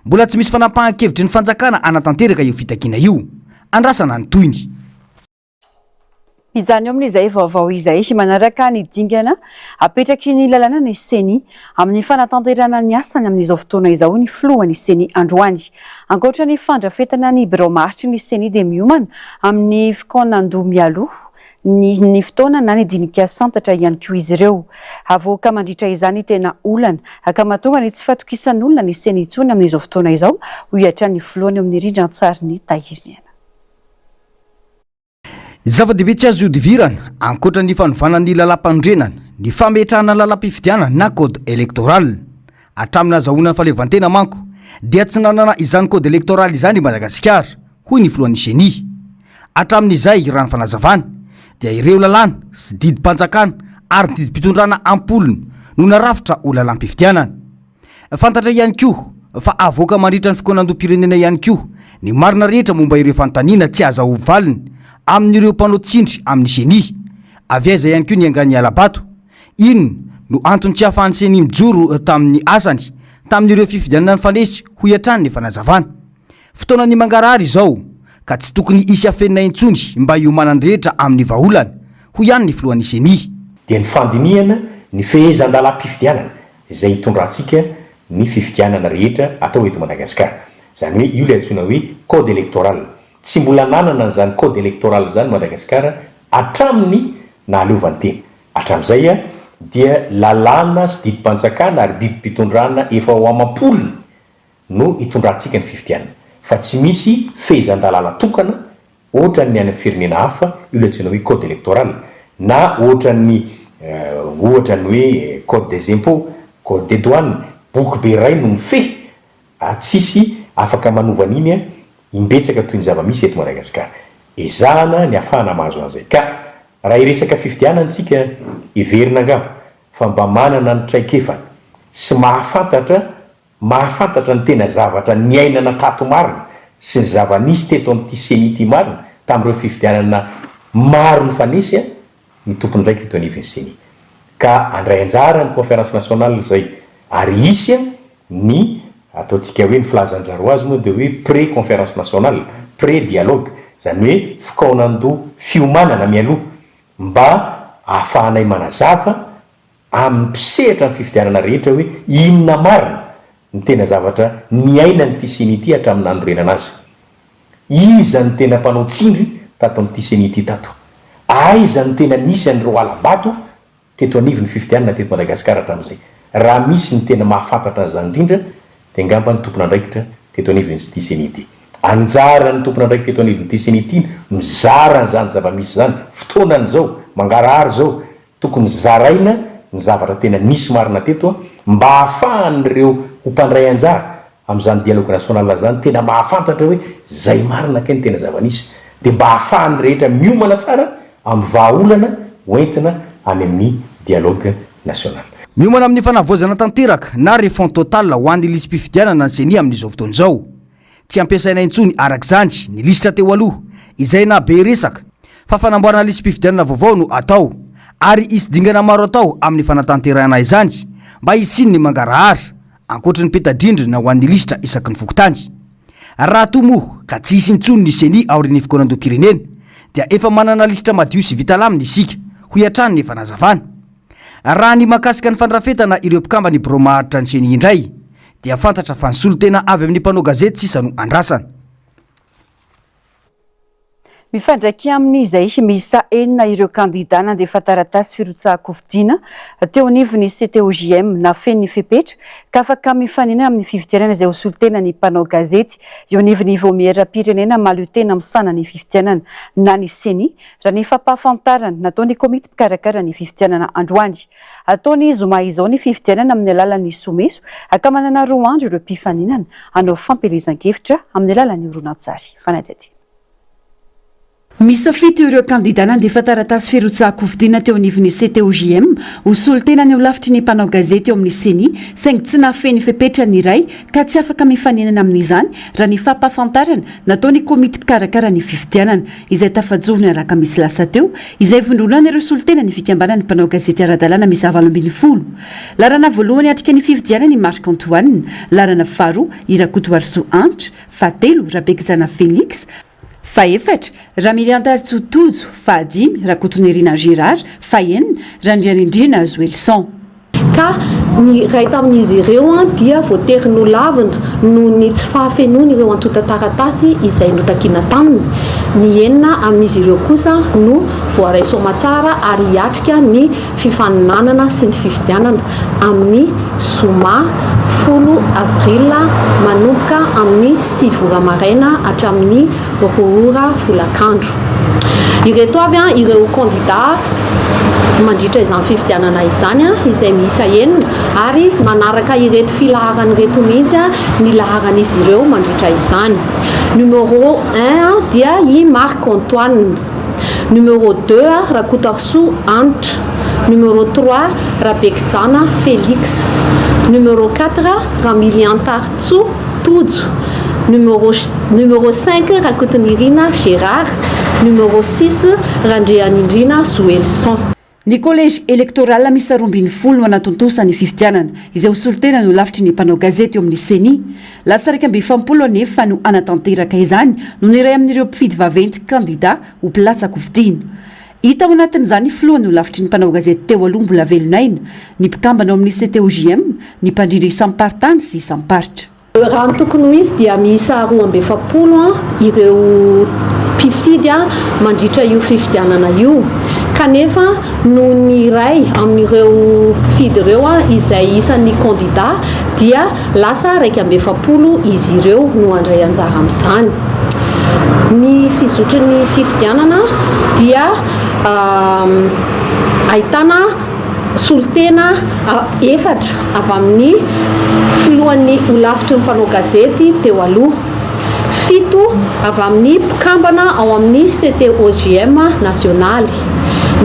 mbola tsy misy fanapahan-kevitry ny fanjakana hanatanteraka io fitakiana io. Andrasana ny tohiny. Mijanona eo amin'izay vaovao izay manaraka ny dingana apetraky ny lalàna ny Ceni amin'ny fanatanterahana ny asany amin'izao fotoana izao ny filohan'ny Ceni androany. Ankoatra ny fandrafetana ny birao maharitry ny Ceni dia miomana amin'ny fikaonandoha mialoha ny ny fotoana na ny dinika santatra ihany koa izy ireo. Havoaka mandritra izany tena olana ka mahatonga ny tsy fatokisan'olona ny Ceni intsony amin'izao fotoana izao, hoy hatrany ny filohany eo amin'ny rindran-tsarin'ny Tahiriniaina. Zava-dehibe tsy azo ihodivirana, ankoatra ny fanovana ny lalàmpanorenana, ny fametrahana lalàm-pifidianana na code électoral. Hatramin'ny nahazahoana ny fahaleovantena manko dia tsy nanana izany code électoral izany i Madagasikara, hoy ny filohan'ny Ceni. Hatramin'izay, raha ny fanazavana, dia ireo lalàna sy didim-panjakana ary didim-pitondrana am-polony no narafitra ho lalàm-pifidianana. Fantatra ihany koa fa havoaka mandritra ny fikaonandoham-pirenena ihany koa ny marina rehetra momba ireo fanontaniana tsy azahoa valiny amin'ireo mpanao tsindry amin'ny Ceni. Avy aiza ihany koa niaingan'ny hala-bato? Inona no antony tsy ahafahan'ny Ceni mijoro tamin'ny asany tamin'ireo fifidianana nifanesy, hoy hatrany ny fanazavana. Fotoanan'ny mangarahara izao ka tsy tokony hisy afenina intsony mba hiomanan'ny rehetra amin'ny vahaolana, hoy ihany ny filohan'ny Ceni. Dia ny fandinihana ny fehezan-dalàm-pifidianana izay hitondrantsika ny fifidianana rehetra atao eto Madagasikara. Izany hoe io ilay antsoina hoe code électoral. Tsy mbola nanana an'izany code électoral izany Madagasikara hatramin'ny nahaleovantena. Hatramin'izay dia lalàna sy didim-panjakana ary didim-pitondrana efa ho amam-polony no hitondrantsika ny fifidianana fa tsy misy fehezan-dalàna tokana ohatran'ny any amin'ny firenena hafa io ilay antsoina hoe code électoral na ohatran'ny ohatra ny hoe code des impôts, code des douanes, boky be iray no mifehy ary tsisy afaka manova an'iny imbetsaka toy ny zava-misy eto Madagasikara. Ezahana ny hafahana mahazo an'izay. Ka raha hiresaka fifidianana isika heverina angamba fa mba manana ny traikefany sy mahafantatra Mahafantatra ny tena zavatra niainana tato marina sy ny zava-nisy teto amin'ity ceni ity marina tamin'ireo fifidianana maro nifanesy ny tompon'andraikitra eto anivon'ny ceni. Ka handray anjara ny conférence nationale izay ary hisy ny ataontsika hoe ny filazan-dry zareo azy moa dia hoe pré conférence nationale, pré dialogue, izany hoe fikaonandoha fiomanana mialoha mba ahafahanay manazava amin'ny mpisehatra amin'ny fifidianana rehetra hoe inona marina no tena zavatra niainan'ity ceni ity hatramin'ny nanorenana azy. Iza no tena mpanao tsindry tato amin'ity ceni ity tato? Aiza no tena nisy an'ireo hala-bato teto anivon'ny fifidianana teto Madagasikara hatramin'izay? Raha misy ny tena mahafantatra an'izany indrindra dia angamba ny tompon'andraikitra teto anivon'ity ceni ity. Anjaran'ny tompon'andraikitra eto anivon'ity ceni ity no mizara an'izany zava-misy izany, fotoanany izao, mangarahara izao, Tokony zaraina ny zavatra tena nisy marina teto mba ahafahan'ireo ho mpandray anjara amin'izany dialogue national izany tena mahafantatra hoe zay marina kay ny tena zava-nisy dia mba ahafahan'ny rehetra miomana tsara amin'ny vahaolana ho entina any amin'ny dialogue national. Miomana amin'ny fanavaozana tanteraka na refonte totale ho an'ny lisi-pifidianana ny Ceni amin'izao fotoana izao. Tsy ampiasaina intsony araka izany ny lisitra teo aloha, izay naha be resaka, fa fanamboarana lisi-pifidianana vaovao no atao, ary hisy dingana maro atao amin'ny fanatanterahana izany mba hisian'ny mangarahara, ankoatry ny peta-drindrina ho an'ny lisitra isaky ny fokontany. Raha toa moa ka tsy hisy intsony ny Ceni aorian'ny fikaonandoham-pirenena, dia efa manana lisitra madio sy vita lamina isika, hoy hatrany ny fanazavana. Raha ny mahakasika ny fandrafetana ireo mpikamban'ny birao maharitra ny Ceni indray, dia fantatra fa ny solontena avy amin'ny mpanao gazety sisa no andrasana. Mifandraika amin'izay, miisa enina ireo kandidà nandefa taratasy firotsahan-kofidina teo anivon'ny CTOJM nafeno ny fepetra ka afaka mifaninana amin'ny fifidianana izay ho solontena ny mpanao gazety eo anivon'ny Vaomieram-pirenena mahaleotena misahana ny fifidianana na ny Ceni raha ny fampahafantarana nataon'ny komity mpikarakara ny fifidianana androany. Hatao ny zoma izao ny fifidianana amin'ny alalan'ny someso ka manana roa andro ireo mpifaninana hanao fampielezan-kevitra amin'ny alalan'ny horonantsary. Fanadihadiana. Miisa fito ireo kandidà nandefa taratasy firotsahan-kofidina teo anivon'ny CTOJM ho solontena ny holafitry ny mpanao gazety eo amin'ny Ceni saingy tsy nahafehy ny fepetra ny iray ka tsy afaka mifaninana amin'izany raha ny fampahafantarana nataon'ny komity mpikarakara ny fifidianana. izay tafajoro ny alakamisy lasa teo, izay vondronan'ireo solontenan'ny fikambanan'ny mpanao gazety ara-dalàna miisa 18. Laharana voalohany hiatrika ny fifidianana i Marc Antoine, laharana faharoa i Rakotoarisoa Hanitra, fahatelo Rabekizana Felix, fahefatra Ramiriantaritsoa Tojo, fahadimy Rakotonirina Gérard, fahenina Randrianindrina Zoelison. Ka ny iray tamin'izy ireo dia voatery nolavina noho ny tsy fahafenoany ireo antontan-taratasy izay notakiana taminy. Ny enina amin'izy ireo kosa no voaray soamatsara ary hiatrika ny fifaninanana sy ny fifidianana amin'ny zoma folo avril manomboka amin'ny sivy ora maraina hatramin'ny roa ora folakandro. Ireto avy ireo kandida mandritra izany fifidianana izany izay miisa enina ary manaraka ireto filaharana ireto mihitsy ny laharan'izy ireo mandritra izany. Numéro un dia i Marc Antoine, numéro deux Rakotoarisoa Hanitra, numéro trois Rabekijana Félix, numéro quatre Ramiliantaritsoa Tojo. Numéro numéro cinq, Rakotonirina Gérard, numéro six, Randrianindrina Zoelison. Ny Collège électoral miisa 12 no hanatontosa ny fifidianana, izay ho solontena no lafitry ny mpanao gazety eo amin'ny Ceni. Lasa 41 anefa no hanatanteraka izany noho ny iray amin'ireo mpifidy vaventy kandida ho mpilatsa-kofidina. Hita ao anatin'izany filohan'ny holafitry ny mpanao gazety teo aloha mbola velon'aina, ny mpikambana ao amin'ny CTOJM, ny mpandrindra isam-paritany sy isam-paritra. Raha ny tokony ho izy dia miisa 42 ireo mpifidy mandritra io fifidianana io kanefa noho ny iray amin'ireo mpifidy ireo izay isan'ny kandida dia lasa 41 izy ireo no handray anjara amin'izany. Ny fizotry ny fifidianana dia ahitana solontena efatra avy amin'ny filohan'ny holafitry ny mpanao gazety teo aloha, fito avy amin'ny mpikambana ao amin'ny CTOJM nasionaly,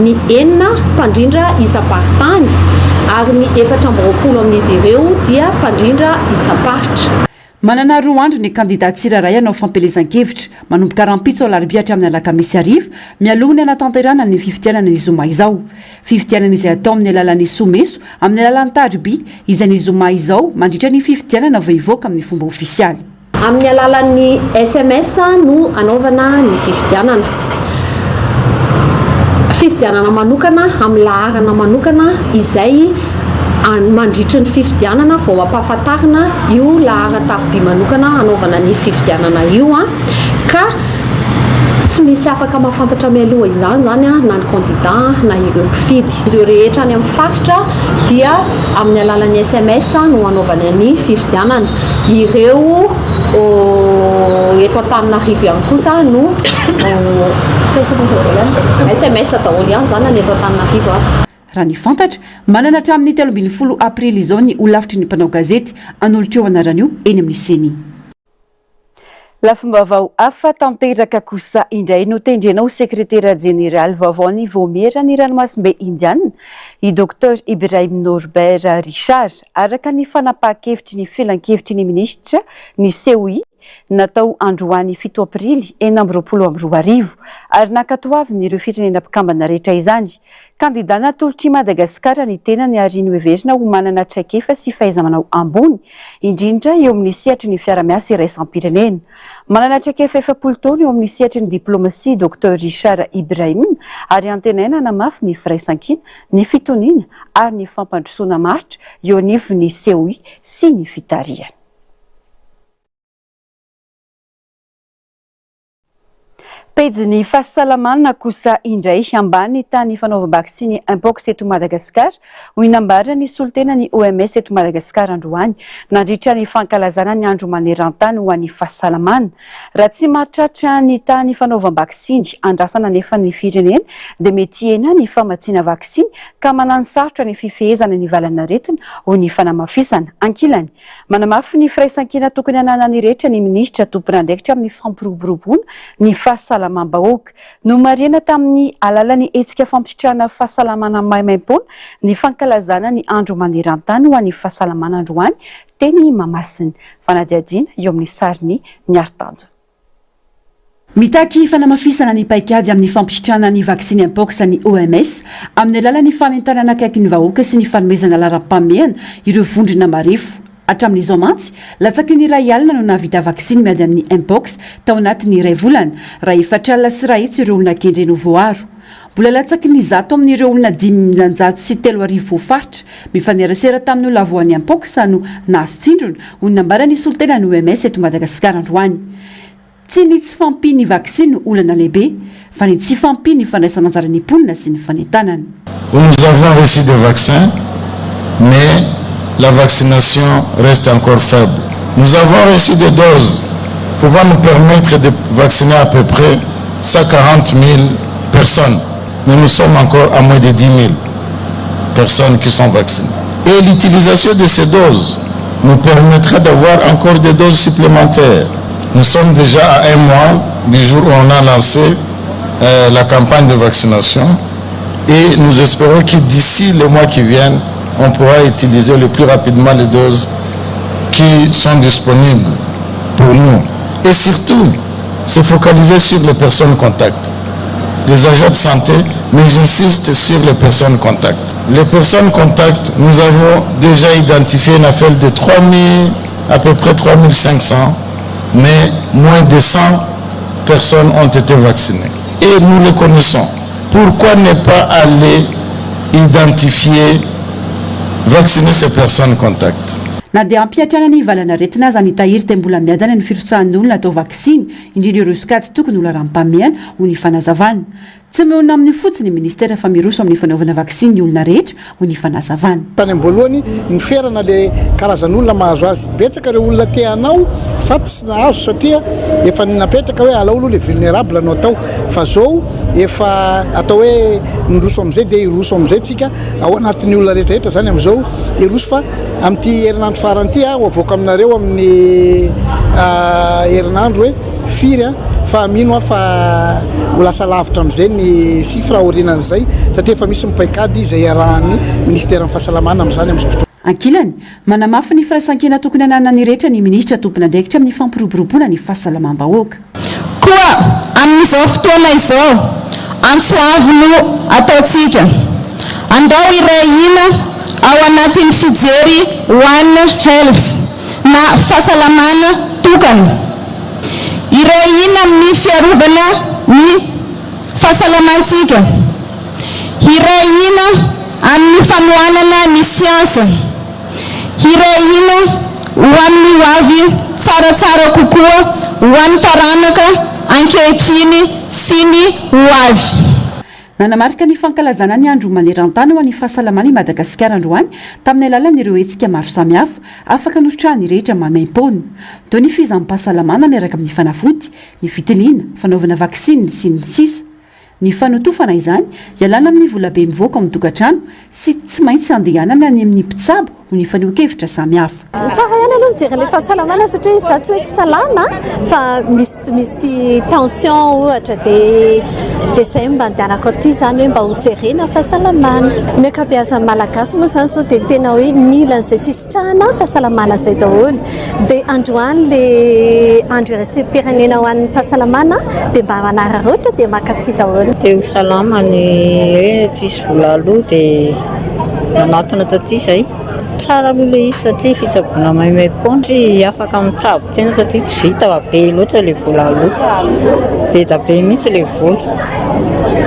ny enina mpandrindra isam-paritany ary ny 24 amin'izy ireo dia mpandrindra isam-paritra. Manana roa andro ny kandidà tsirairay hanao fampielezan-kevitra, manomboka rahampitso alarobia hatramin'ny alakamisy hariva, mialoha ny hanatanterahana ny fifidianana ny zoma izao. Fifidianana izay hatao amin'ny alalan'ny someso, amin'ny alalan'ny taroby, izay ny zoma izao, mandritra ny fifidianana vao hivoaka amin'ny fomba ofisialy. Amin'ny alalan'ny sms no anaovana ny fifidianana. Fifidianana manokana amin'ny laharana manokana izay mandritry ny fifidianana vao ampahafantarina io laharan-taroby manokana hanaovana ny fifidianana io ka tsy misy afaka mahafantatra mialoha izany izany na ny kandida na ireo mpifidy. Ireo rehetra any amin'ny faritra dia amin'ny alalan'ny sms no hanaovana ny fifidianana. Ireo eto Antananarivo ihany kosa no sms daholo ihany izany na ny eto Antananarivo ary. Raha ny fantatra, manana hatramin'ny 13 aprily izao ny holafitry ny mpanao gazety hanolotra io anarana io eny amin'ny Ceni. Lafim-baovao hafa tanteraka kosa indray, notendrena ho sekretera jeneraly vaovaon'ny Vaomieran'ny Ranomasimbe Indiana i Docteur Ibrahim Norbert Richard, araka ny fanapahan-kevitry ny filankevitry ny minisitra ny COI natao androany fito aprily 2026, ary nankatoavin'ireo firenena mpikambana rehetra izany. Kandidà natolotr'i Madagasikara ny tenany ary noheverina ho manana traikefa sy fahaiza-manao ambony, indrindra eo amin'ny sehatry ny fiara-miasa iraisam-pirenena. Manana traikefa 40 taona eo amin'ny sehatry ny diplaomasia Docteur Richard Ibrahim ary antenaina hanamafy ny firaisankina, ny fitoniana ary ny fampandrosoana maharitra eo anivon'ny COI sy ny fitarihany. Pejin'ny fahasalamana kosa indray, ambany tany fanaovam-baksiny Mpox eto Madagasikara, hoy nambaran'ny solontenan'ny OMS eto Madagasikara androany, nandritra ny fankalazana ny andro maneran-tany ho an'ny fahasalamana. Raha tsy mahatratra ny tany fanaovam-baksiny andrasana anefa ny firenena dia mety hihena ny famatsiana vaksiny ka mananosarotra ny fifehezana ny valan'aretina, hoy ny fanamafisana. Ankilany, Manamafy ny firaisankina tokony hananan'ny rehetra ny minisitra tompon'andraikitra amin'ny fampiroboroboana ny fahasalamam-bahoaka. Nomarihana tamin'ny alalan'ny hetsika fampisitrahana fahasalamana maimaimpoana ny fankalazana ny andro maneran-tany ho an'ny fahasalamana androany teny Mahamasina. Fanadihadiana eo amin'ny sarin'i Niaritanjona. Mitaky fanamafisana ny paikady amin'ny fampisitrahana ny vaksiny Mpox ny OMS, amin'ny alalan'ny fanentanana akaiky ny vahoaka sy ny fanomezana laharam-pahamehana ireo vondrona marefo. Hatramin'izao mantsy, latsaky ny 1000 no nahavita vaksiny miady amin'ny Mpox tao anatin'ny iray volana, raha 14 400 ireo olona kendrena ho voaaro. Mbola latsaky ny 100 amin'ireo olona 35 voafaritra mifanerasera tamin'ny olona voan'ny Mpox no nahazo tsindrona, hoy ny nambaran'ny solontenan'ny OMS eto Madagasikara androany. Tsy ny tsy fahampian'ny vaksiny no olana lehibe, fa ny tsy fahampian'ny fandraisan'anjaran'ny mponina sy ny fanentanana. Nous avons reçu des vaccins, mais la vaccination reste encore faible. Nous avons reçu des doses pouvant nous permettre de vacciner à peu près 140 000 personnes, mais nous sommes encore à moins de 10 000 personnes qui sont vaccinées. Et l'utilisation de ces doses nous permettra d'avoir encore des doses supplémentaires. Nous sommes déjà à un mois du jour où on a lancé euh, la campagne de vaccination et nous espérons que d'ici les mois qui viennent, on pourra utiliser le plus rapidement les doses qui sont disponibles pour nous. Et surtout, se focaliser sur les personnes contacts. Les agents de santé, mais j'insiste sur les personnes contacts. Les personnes contacts, nous avons déjà identifié une affaire de 3000, à peu près 3500, mais moins de 100 personnes ont été vaccinées. Et nous les connaissons. Pourquoi ne pas aller identifier, vacciner ces personnes contacts Na dia ampihatrana ny valanaretina aza ny tahiry dia mbola miadana ny firotsahan'ny olona atao vaksiny, indrindra ireo sokajy tokony ho laharam-pahamehana, hoy ny fanazavana. Tsy mionona amin'ny fotsiny ny minisitera fa miroso amin'ny fanaovana vaksiny ny olona rehetra, hoy ny fanazavana. Tany am-boalohany noferana le karazan'olona mahazo azy. Betsaka ireo olona te hanao fa tsy nahazo satria efa napetraka hoe alao aloha le vulnerable no atao. Fa zao efa atao hoe miroso amin'izay dia hiroso amin'izay tsika ao anatin'ny olona rehetra rehetra zany amin'izao hiroso fa amin'ity herinandro farany ity aho avoaka aminareo amin'ny herinandro hoe firy an fa mino aho fa ho lasa lavitra amin'izay ny chiffre aorianan'izay satria efa misy ny paikady izay iarahan'ny minisiteran'ny fahasalamana amin'izany amin'izao fotoana. Ankilany, manamafy ny firaisankina tokony hananan'ny rehetra ny minisitra tompon'andraikitra amin'ny fampiroboroboana ny fahasalamam-bahoaka. Koa amin'izao fotoana izao, antso avo no ataontsika, andao hiray hina ao anatin'ny fijery One Health na fahasalamana tokana. Hiray hina amin'ny fiarovana ny fahasalamantsika. Hiray hina amin'ny fanohanana ny siansa. Hiray hina ho amin'ny ho avy tsaratsara kokoa ho an'ny taranaka ankehitriny sy ny ho avy. Nanamarika ny fankalazana ny Andro maneran-tany ho an'ny fahasalamana i Madagasikara androany tamin'ny alalan'ireo hetsika maro samihafa afaka nositrahan'ny rehetra maimaim-poana. Toy ny fizaham-pahasalamana miaraka amin'ny fanafody, ny fitiliana, fanaovana vaksiny, sy ny sisa Ny fanotofana izany, ialana amin'ny volabe mivoaka ao amin'ny tokantrano sy tsy maintsy andehanana any amin'ny mpitsabo ho ny fanehoan-kevitra samihafa. Tsara ihany aloha mijery ilay fahasalamana satria izaho tsy hoe tsy salama fa misy misy ity tension ohatra dia dia izay no mba andehanako aty izany hoe mba hojerena fahasalamana. Ny ankabeazan'ny Malagasy moa izany izao dia tena hoe mila an'izay fisitrahana fahasalamana izay daholo. Dia androany ilay andro iraisam-pirenena ho an'ny fahasalamana dia mba manararaotra dia mankaty daholo. Te ho salama ny hoe tsisy vola aloa dia nanatona taty izay. Tsara aloha ilay izy satria fitsaboana maimaim-poana, tsy afaka mitsabo tena satria tsy vita fa be loatra ilay vola aloa. Be dia be mihitsy ilay vola.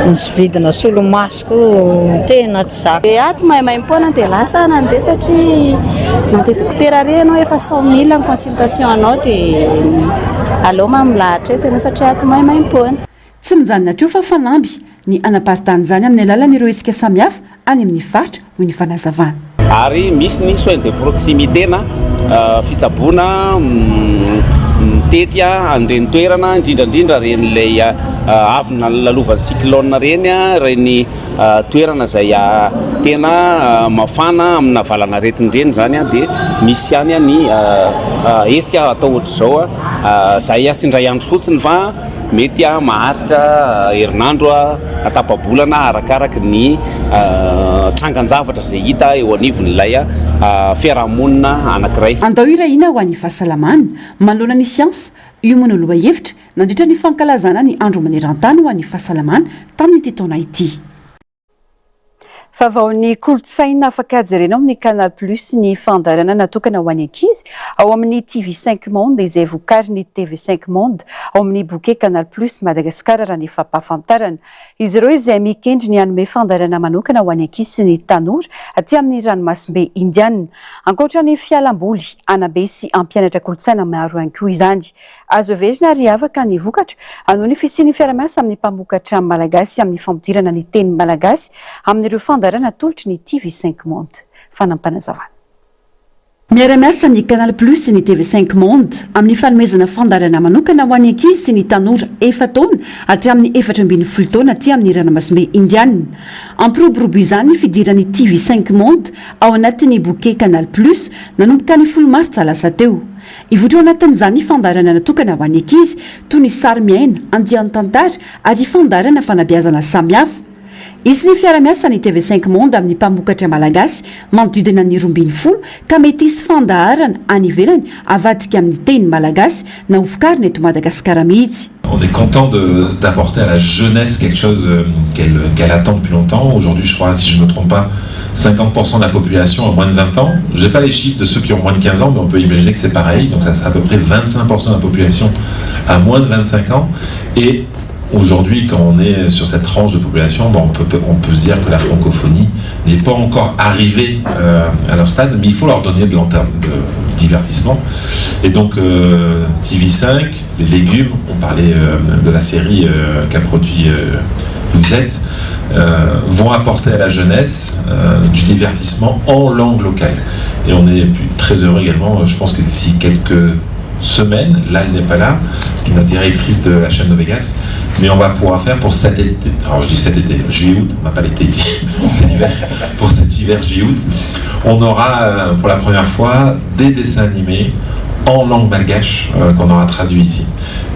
Ny vidina solomaso. Koa tena tsy zaka. Dia ato maimaimpoana dia lasa aho nandeha satria mandeha dokotera ary ianao efa 100 mille ny consultation anao dia aleo ma milahatra eto ianao satria ato maimaimpoana. Tsy mijanona hatreo fa fanamby ny hanaparitahana izany amin'ny alalan'ireo hetsika samihafa any amin'ny faritra, hoy ny fanazavana. Ary misy ny soins de proximité na fitsaboana mitety an'ireny toerana, indrindra indrindra ireny ilay avy nalalovan'ny cyclone ireny, ireny toerana izay tena mafana amina valanaretina ireny izany dia misy ihany ny hetsika atao ohatr'izao, izay tsy indray andro fotsiny fa Mety maharitra herinandro na tapa-bolana arakaraka ny trangan-javatra izay hita eo anivon'ilay fiarahamonina anankiray. Andao hiray hina ho an'ny fahasalamana, manoloana ny siansa, io moa no lohahevitra nandritra ny fankalazana ny Andro maneran-tany ho an'ny fahasalamana tamin'ity taona ity. Vaovaon'ny kolontsaina afaka jerena ao amin'ny Canal Plus ny fandaharana natokana ho an'ny ankizy ao amin'ny TV Cinq Monde izay vokarin'ny TV Cinq Monde ao amin'ny bouquet Canal Plus Madagascar raha ny fampahafantarana. Izy ireo izay mikendry ny hanome fandaharana manokana ho an'ny ankizy sy ny tanora aty amin'ny ranomasimbe Indiana. Ankoatra ny fialamboly, hanabe sy hampianatra kolontsaina maro ihany koa izany. Azo heverina ary hiavaka ny vokatra noho ny fisian'ny fiarahamiasa amin'ny mpamokatra malagasy amin'ny fampidirana ny teny malagasy amin'ireo fandaharana atolotry ny TV Cinq Monde. Fanampinazavana. Miara-miasa ny Canal Plus sy ny TV Cinq Monde amin'ny fanomezana fandaharana manokana ho an'ny ankizy sy ny tanora efa-taona hatramin'ny 14 taona aty amin'ny ranomasimbe Indiana. Hampiroborobo izany ny fidiran'ny TV Cinq Monde ao anatin'ny bouquet Canal Plus nanomboka ny folo martsa lasa teo. Hivoitra ao anatin'izany fandaharana natokana ho an'ny ankizy, toy ny sary miaina, andian-tantara ary fandaharana fanabeazana samihafa. Hisy ny fiara-miasan'ny TV Cinq Monde amin'ny mpamokatra malagasy manodidina ny 12 ka mety hisy fandaharana any ivelany avadika amin'ny teny malagasy na hovokarina eto Madagasikara mihitsy. On est content d'apporter à la jeunesse quelque chose euh, qu'elle qu'elle attend depuis longtemps. Aujourd'hui, je crois, si je ne me trompe pas, 50% de la population a moins de 20 ans. Je n'ai pas les chiffres de ceux qui ont moins de 15 ans, mais on peut imaginer que c'est pareil. Donc ça sera à peu près 25% de la population à moins de 25 ans. Et aujourd'hui, quand on est sur cette tranche de population, bon, on, peut, on peut se dire que la francophonie n'est pas encore arrivée euh, à leur stade, mais il faut leur donner de l'enterne de divertissement. Et donc euh, TV5, les légumes, on parlait euh, de la série euh, qu'a produit euh, Louisette, euh, vont apporter à la jeunesse euh, du divertissement en langue locale. Et on est très heureux également, je pense que d'ici quelques semaines, là elle n'est pas là, qui est notre directrice de la chaîne de Vegas, mais on va pouvoir faire pour cet été, alors je dis cet été, juillet-août, on n'a pas l'été ici, c'est l'hiver, pour cet hiver juillet-août, on aura euh, pour la première fois des dessins animés en langue malgache euh, qu'on aura traduit ici.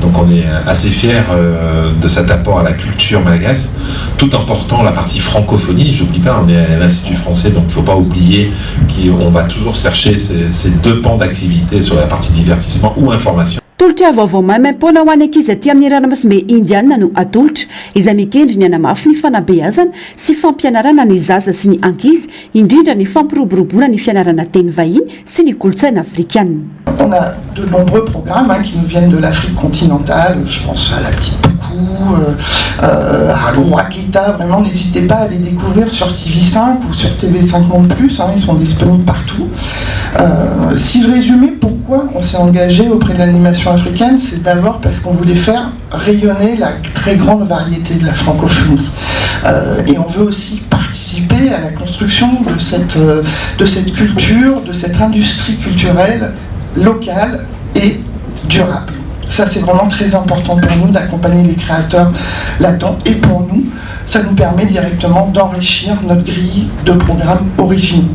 Donc on est assez fiers euh, de cet apport à la culture malgache, tout en portant la partie francophonie. J'oublie pas, on est à l'Institut français, donc il ne faut pas oublier qu'on va toujours chercher ces, ces deux pans d'activité sur la partie divertissement ou information. Tolotra vaovao maimaimpoana ho an'ny ankizy aty amin'ny ranomasimbe Indiana no atolotra, izay mikendry ny hanamafy ny fanabeazana sy fampianarana ny zaza sy ny ankizy, indrindra ny fampiroboroboana ny fianarana teny vahiny sy ny kolontsaina afrikana. On a de nombreux programmes hein, qui nous viennent de l'Afrique continentale, je pense à la petite Poukou, euh, euh, à le Roi Keita, vraiment n'hésitez pas à les découvrir sur TV5 ou sur TV5 Monde Plus, hein, ils sont disponibles partout. Euh, si je résumais pourquoi on s'est engagé auprès de l'animation africaine, c'est d'abord parce qu'on voulait faire rayonner la très grande variété de la francophonie. Euh, et on veut aussi participer à la construction de cette, euh, de cette culture, de cette industrie culturelle locale et durable. Ça, c'est vraiment très important pour nous d'accompagner les créateurs là-dedans. Et pour nous, ça nous permet directement d'enrichir notre grille de programmes originaux.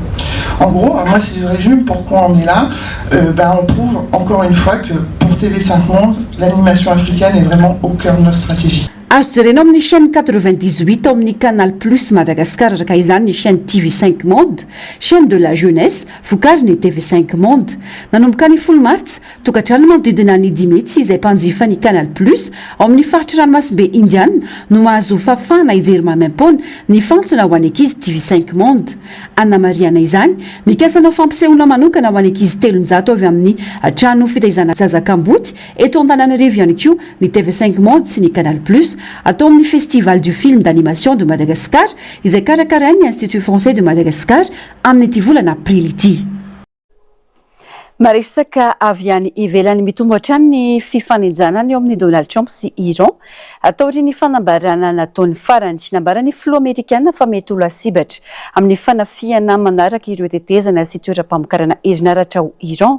En gros, hein, moi, si je résume pourquoi on est là, euh, ben, on prouve encore une fois que pour TV5 Monde, l'animation africaine est vraiment au cœur de notre stratégie. Azo jerena ao amin'ny chaîne 98 ao amin'ny Canal Plus Madagascar araka izany ny chaîne TV 5 Monde, chaîne de la jeunesse, vokarin'ny TV 5 Monde. Nanomboka ny folo martsa, tokantrano manodidina ny dimy hetsy izay mpanjifa ny Canal Plus ao amin'ny faritry ranomasimbe Indiana no mahazo fahafahana hijery maimaimpoana ny fantsona ho an'ny ankizy TV 5 Monde. Hanamarihana izany, mikasa hanao fampisehoana manokana ho an'ny ankizy 300 avy amin'ny trano fitaizana zaza kamboty eto Antananarivo ihany koa ny TV 5 Monde sy ny Canal Plus atao amin'ny Festival du film d'animation de Madagascar izay karakarain'ny Institut français de Madagascar amin'ity volana aprily ity. Maresaka avy any ivelany mitombo hatrany ny fifanenjanana eo amin'i Donald Trump sy Iran taorian'ny fanambarana nataony farany. Nambaran'ny filoha amerikana fa mety ho lasibatra amin'ny fanafihana manaraka ireo tetezana sy toeram-pamokarana herinaratra ao Iran.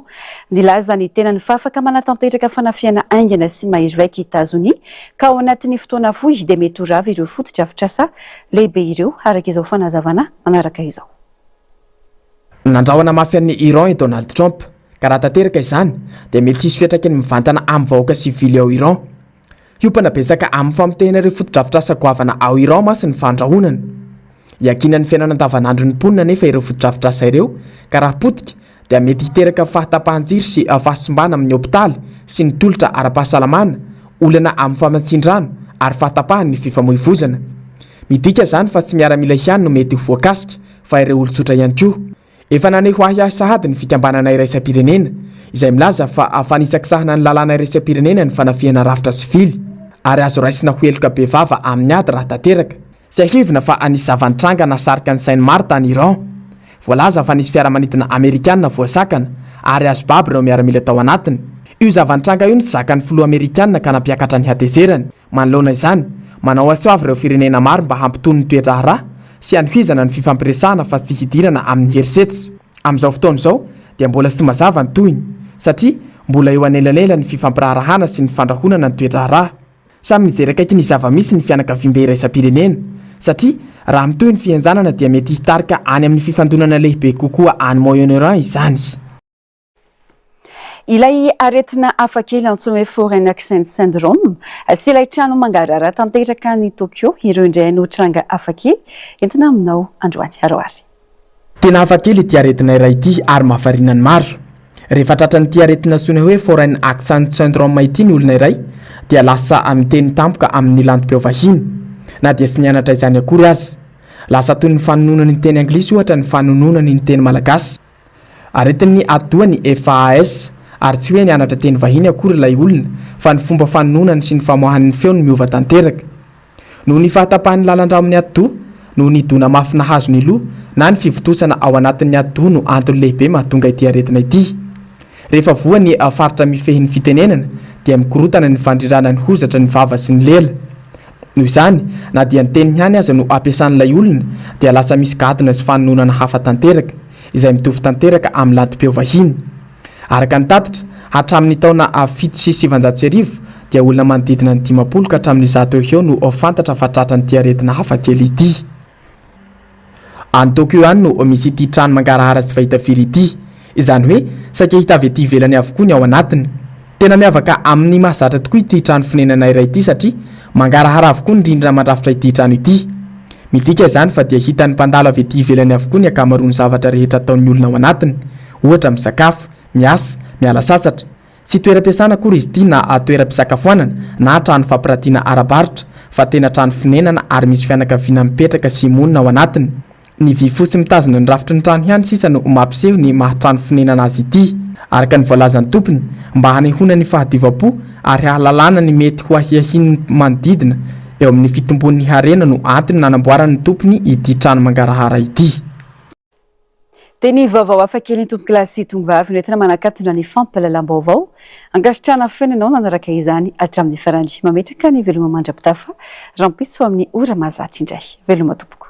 Nilaza ny tenany fa afaka manatanteraka fanafihana haingana sy mahery vaika i Etazonia ka ao anatin'ny fotoana fohy dia mety ho rava ireo fotodrafitrasa lehibe ireo, araka izao fanazavana manaraka izao. Nandrahona mafy an'i Iran i Donald Trump, ka raha tanteraka izany dia mety hisy fiantraikany mivantana amin'ny vahoaka sivily ao Iran. Hiompana betsaka amin'ny famotehana ireo fotodrafitrasa goavana ao Iran mantsy ny fandrahonana. Iankinan'ny fiainana andavanandron'ny mponina anefa ireo fotodrafitrasa ireo ka raha potika dia mety hiteraka fahatapahan-jiro sy fahasimbana amin'ny hopitaly sy ny tolotra ara-pahasalamana, olana amin'ny famatsian-drano ary fahatapahan'ny fifamoivoizana. Midika izany fa tsy miaramila ihany no mety ho voakasika fa ireo olon-tsotra ihany koa. Efa naneho ahiahy sahady ny fikambanana iraisam-pirenena, izay milaza fa fanisakisahana ny lalàna iraisam-pirenena ny fanafihana rafitra sivily, ary azo raisina ho heloka bevava amin'ny ady raha tanteraka. Tsiahivina fa nisy zava-nitranga nahasarika ny sain'ny maro tany Iran. Voalaza fa nisy fiaramanidina amerikana voasakana ary azo babo ireo miaramila tao anatiny. Io zava-nitranga io no tsy zakan'ny filoha amerikana ka nampiakatra ny hatezerany. Manoloana izany, manao antso avo ireo firenena maro mba hampitony ny toe-draharaha sy hanohizana ny fifampiresahana fa tsy hidirana amin'ny herisetra. Amin'izao fotoana izao dia mbola tsy mazava ny tohiny satria mbola eo anelanelan'ny fifampiraharahana sy ny fandrahonana ny toe-draharaha. Samy mijery akaiky ny zava-misy ny fianakaviambe iraisam-pirenena satria raha mitohy ny fihenjanana dia mety hitarika any amin'ny fifandonana lehibe kokoa any Moyen-Orient izany. Ilay aretina hafakely antsoina hoe Foreign Accent Syndrome sy ilay trano mangarahara tanteraka any Tokyo, ireo indray no tranga hafakely entina aminao androany. Arao ary. Tena hafakely ity aretina iray ity ary mahavariana ny maro. Rehefa tratran'ity aretina antsoina hoe Foreign Accent Syndrome ity ny olona iray dia lasa miteny tampoka amin'ny lantom-peo vahiny, na dia tsy nianatra izany akory aza. Lasa toy ny fanononany ny teny anglisy ohatra ny fanononany ny teny malagasy. Aretin'ny atidoha ny FAAS, ary tsy hoe nianatra teny vahiny akory ilay olona fa ny fomba fanononany sy ny famoahany ny feo no miova tanteraka. Noho ny fahatapahan'ny lalan-drà amin'ny atidoha, noho ny dona mafy nahazo ny loha, na ny fivontosana ao anatin'ny atidoha no antony lehibe mahatonga ity aretina ity. Rehefa voa ny faritra mifehy ny fitenenana dia mikorontana ny fandrindrana ny hozatra ny vava sy ny lela. Noho izany, na dia ny teniny ihany aza no ampiasan'ilay olona dia lasa misy gadona sy fanononana hafa tanteraka, izay mitovy tanteraka amin'ny lantom-peo vahiny. Araka ny tatitra, hatramin'ny taona 1907 dia olona manodidina ny 50 ka hatramin'ny 100 eo ho eo no fantatra fa tratran'ity aretina hafakely ity. Any Tokyo ihany no misy ity trano mangarahara tsy fahita firy ity. Izany hoe saika hita avy ety ivelany avokoa ny ao anatiny. Tena miavaka amin'ny mahazatra tokoa ity trano fonenana iray ity satria mangarahara avokoa ny rindrina mandrafitra ity trano ity. Midika izany fa dia hitan'ny mpandalo avy ety ivelany avokoa ny ankamaroan'ny zavatra rehetra ataon'ny olona ao anatiny, ohatra misakafo, miasa, miala sasatra. Tsy toeram-piasana akory izy ity na toeram-pisakafoanana na trano fampiratiana ara-barotra fa tena trano fonenana ary misy fianakaviana mipetraka sy monina ao anatiny. Ny vy fotsy mitazona ny rafitry ny trano ihany sisa no mampiseho ny maha trano fonenana azy ity. Araka ny voalazan'ny tompony, mba hanehoana ny fahadiovam-po ary hahalalana ny mety ho ahiahian'ny manodidina eo amin'ny fitombon'ny harena no antony nanamboaran'ny tompony ity trano mangarahara ity. Dia ny vaovao hafa kely tompokolahy sy tongovavy no entina manakatona ny fampahalalam-baovao. Ankasitrahana feno ianao nanaraka izany hatramin'ny farany. Mametraka ny veloma mandra-pitafa rahampitso amin'ny ora mahazatra indray. Veloma tompoko.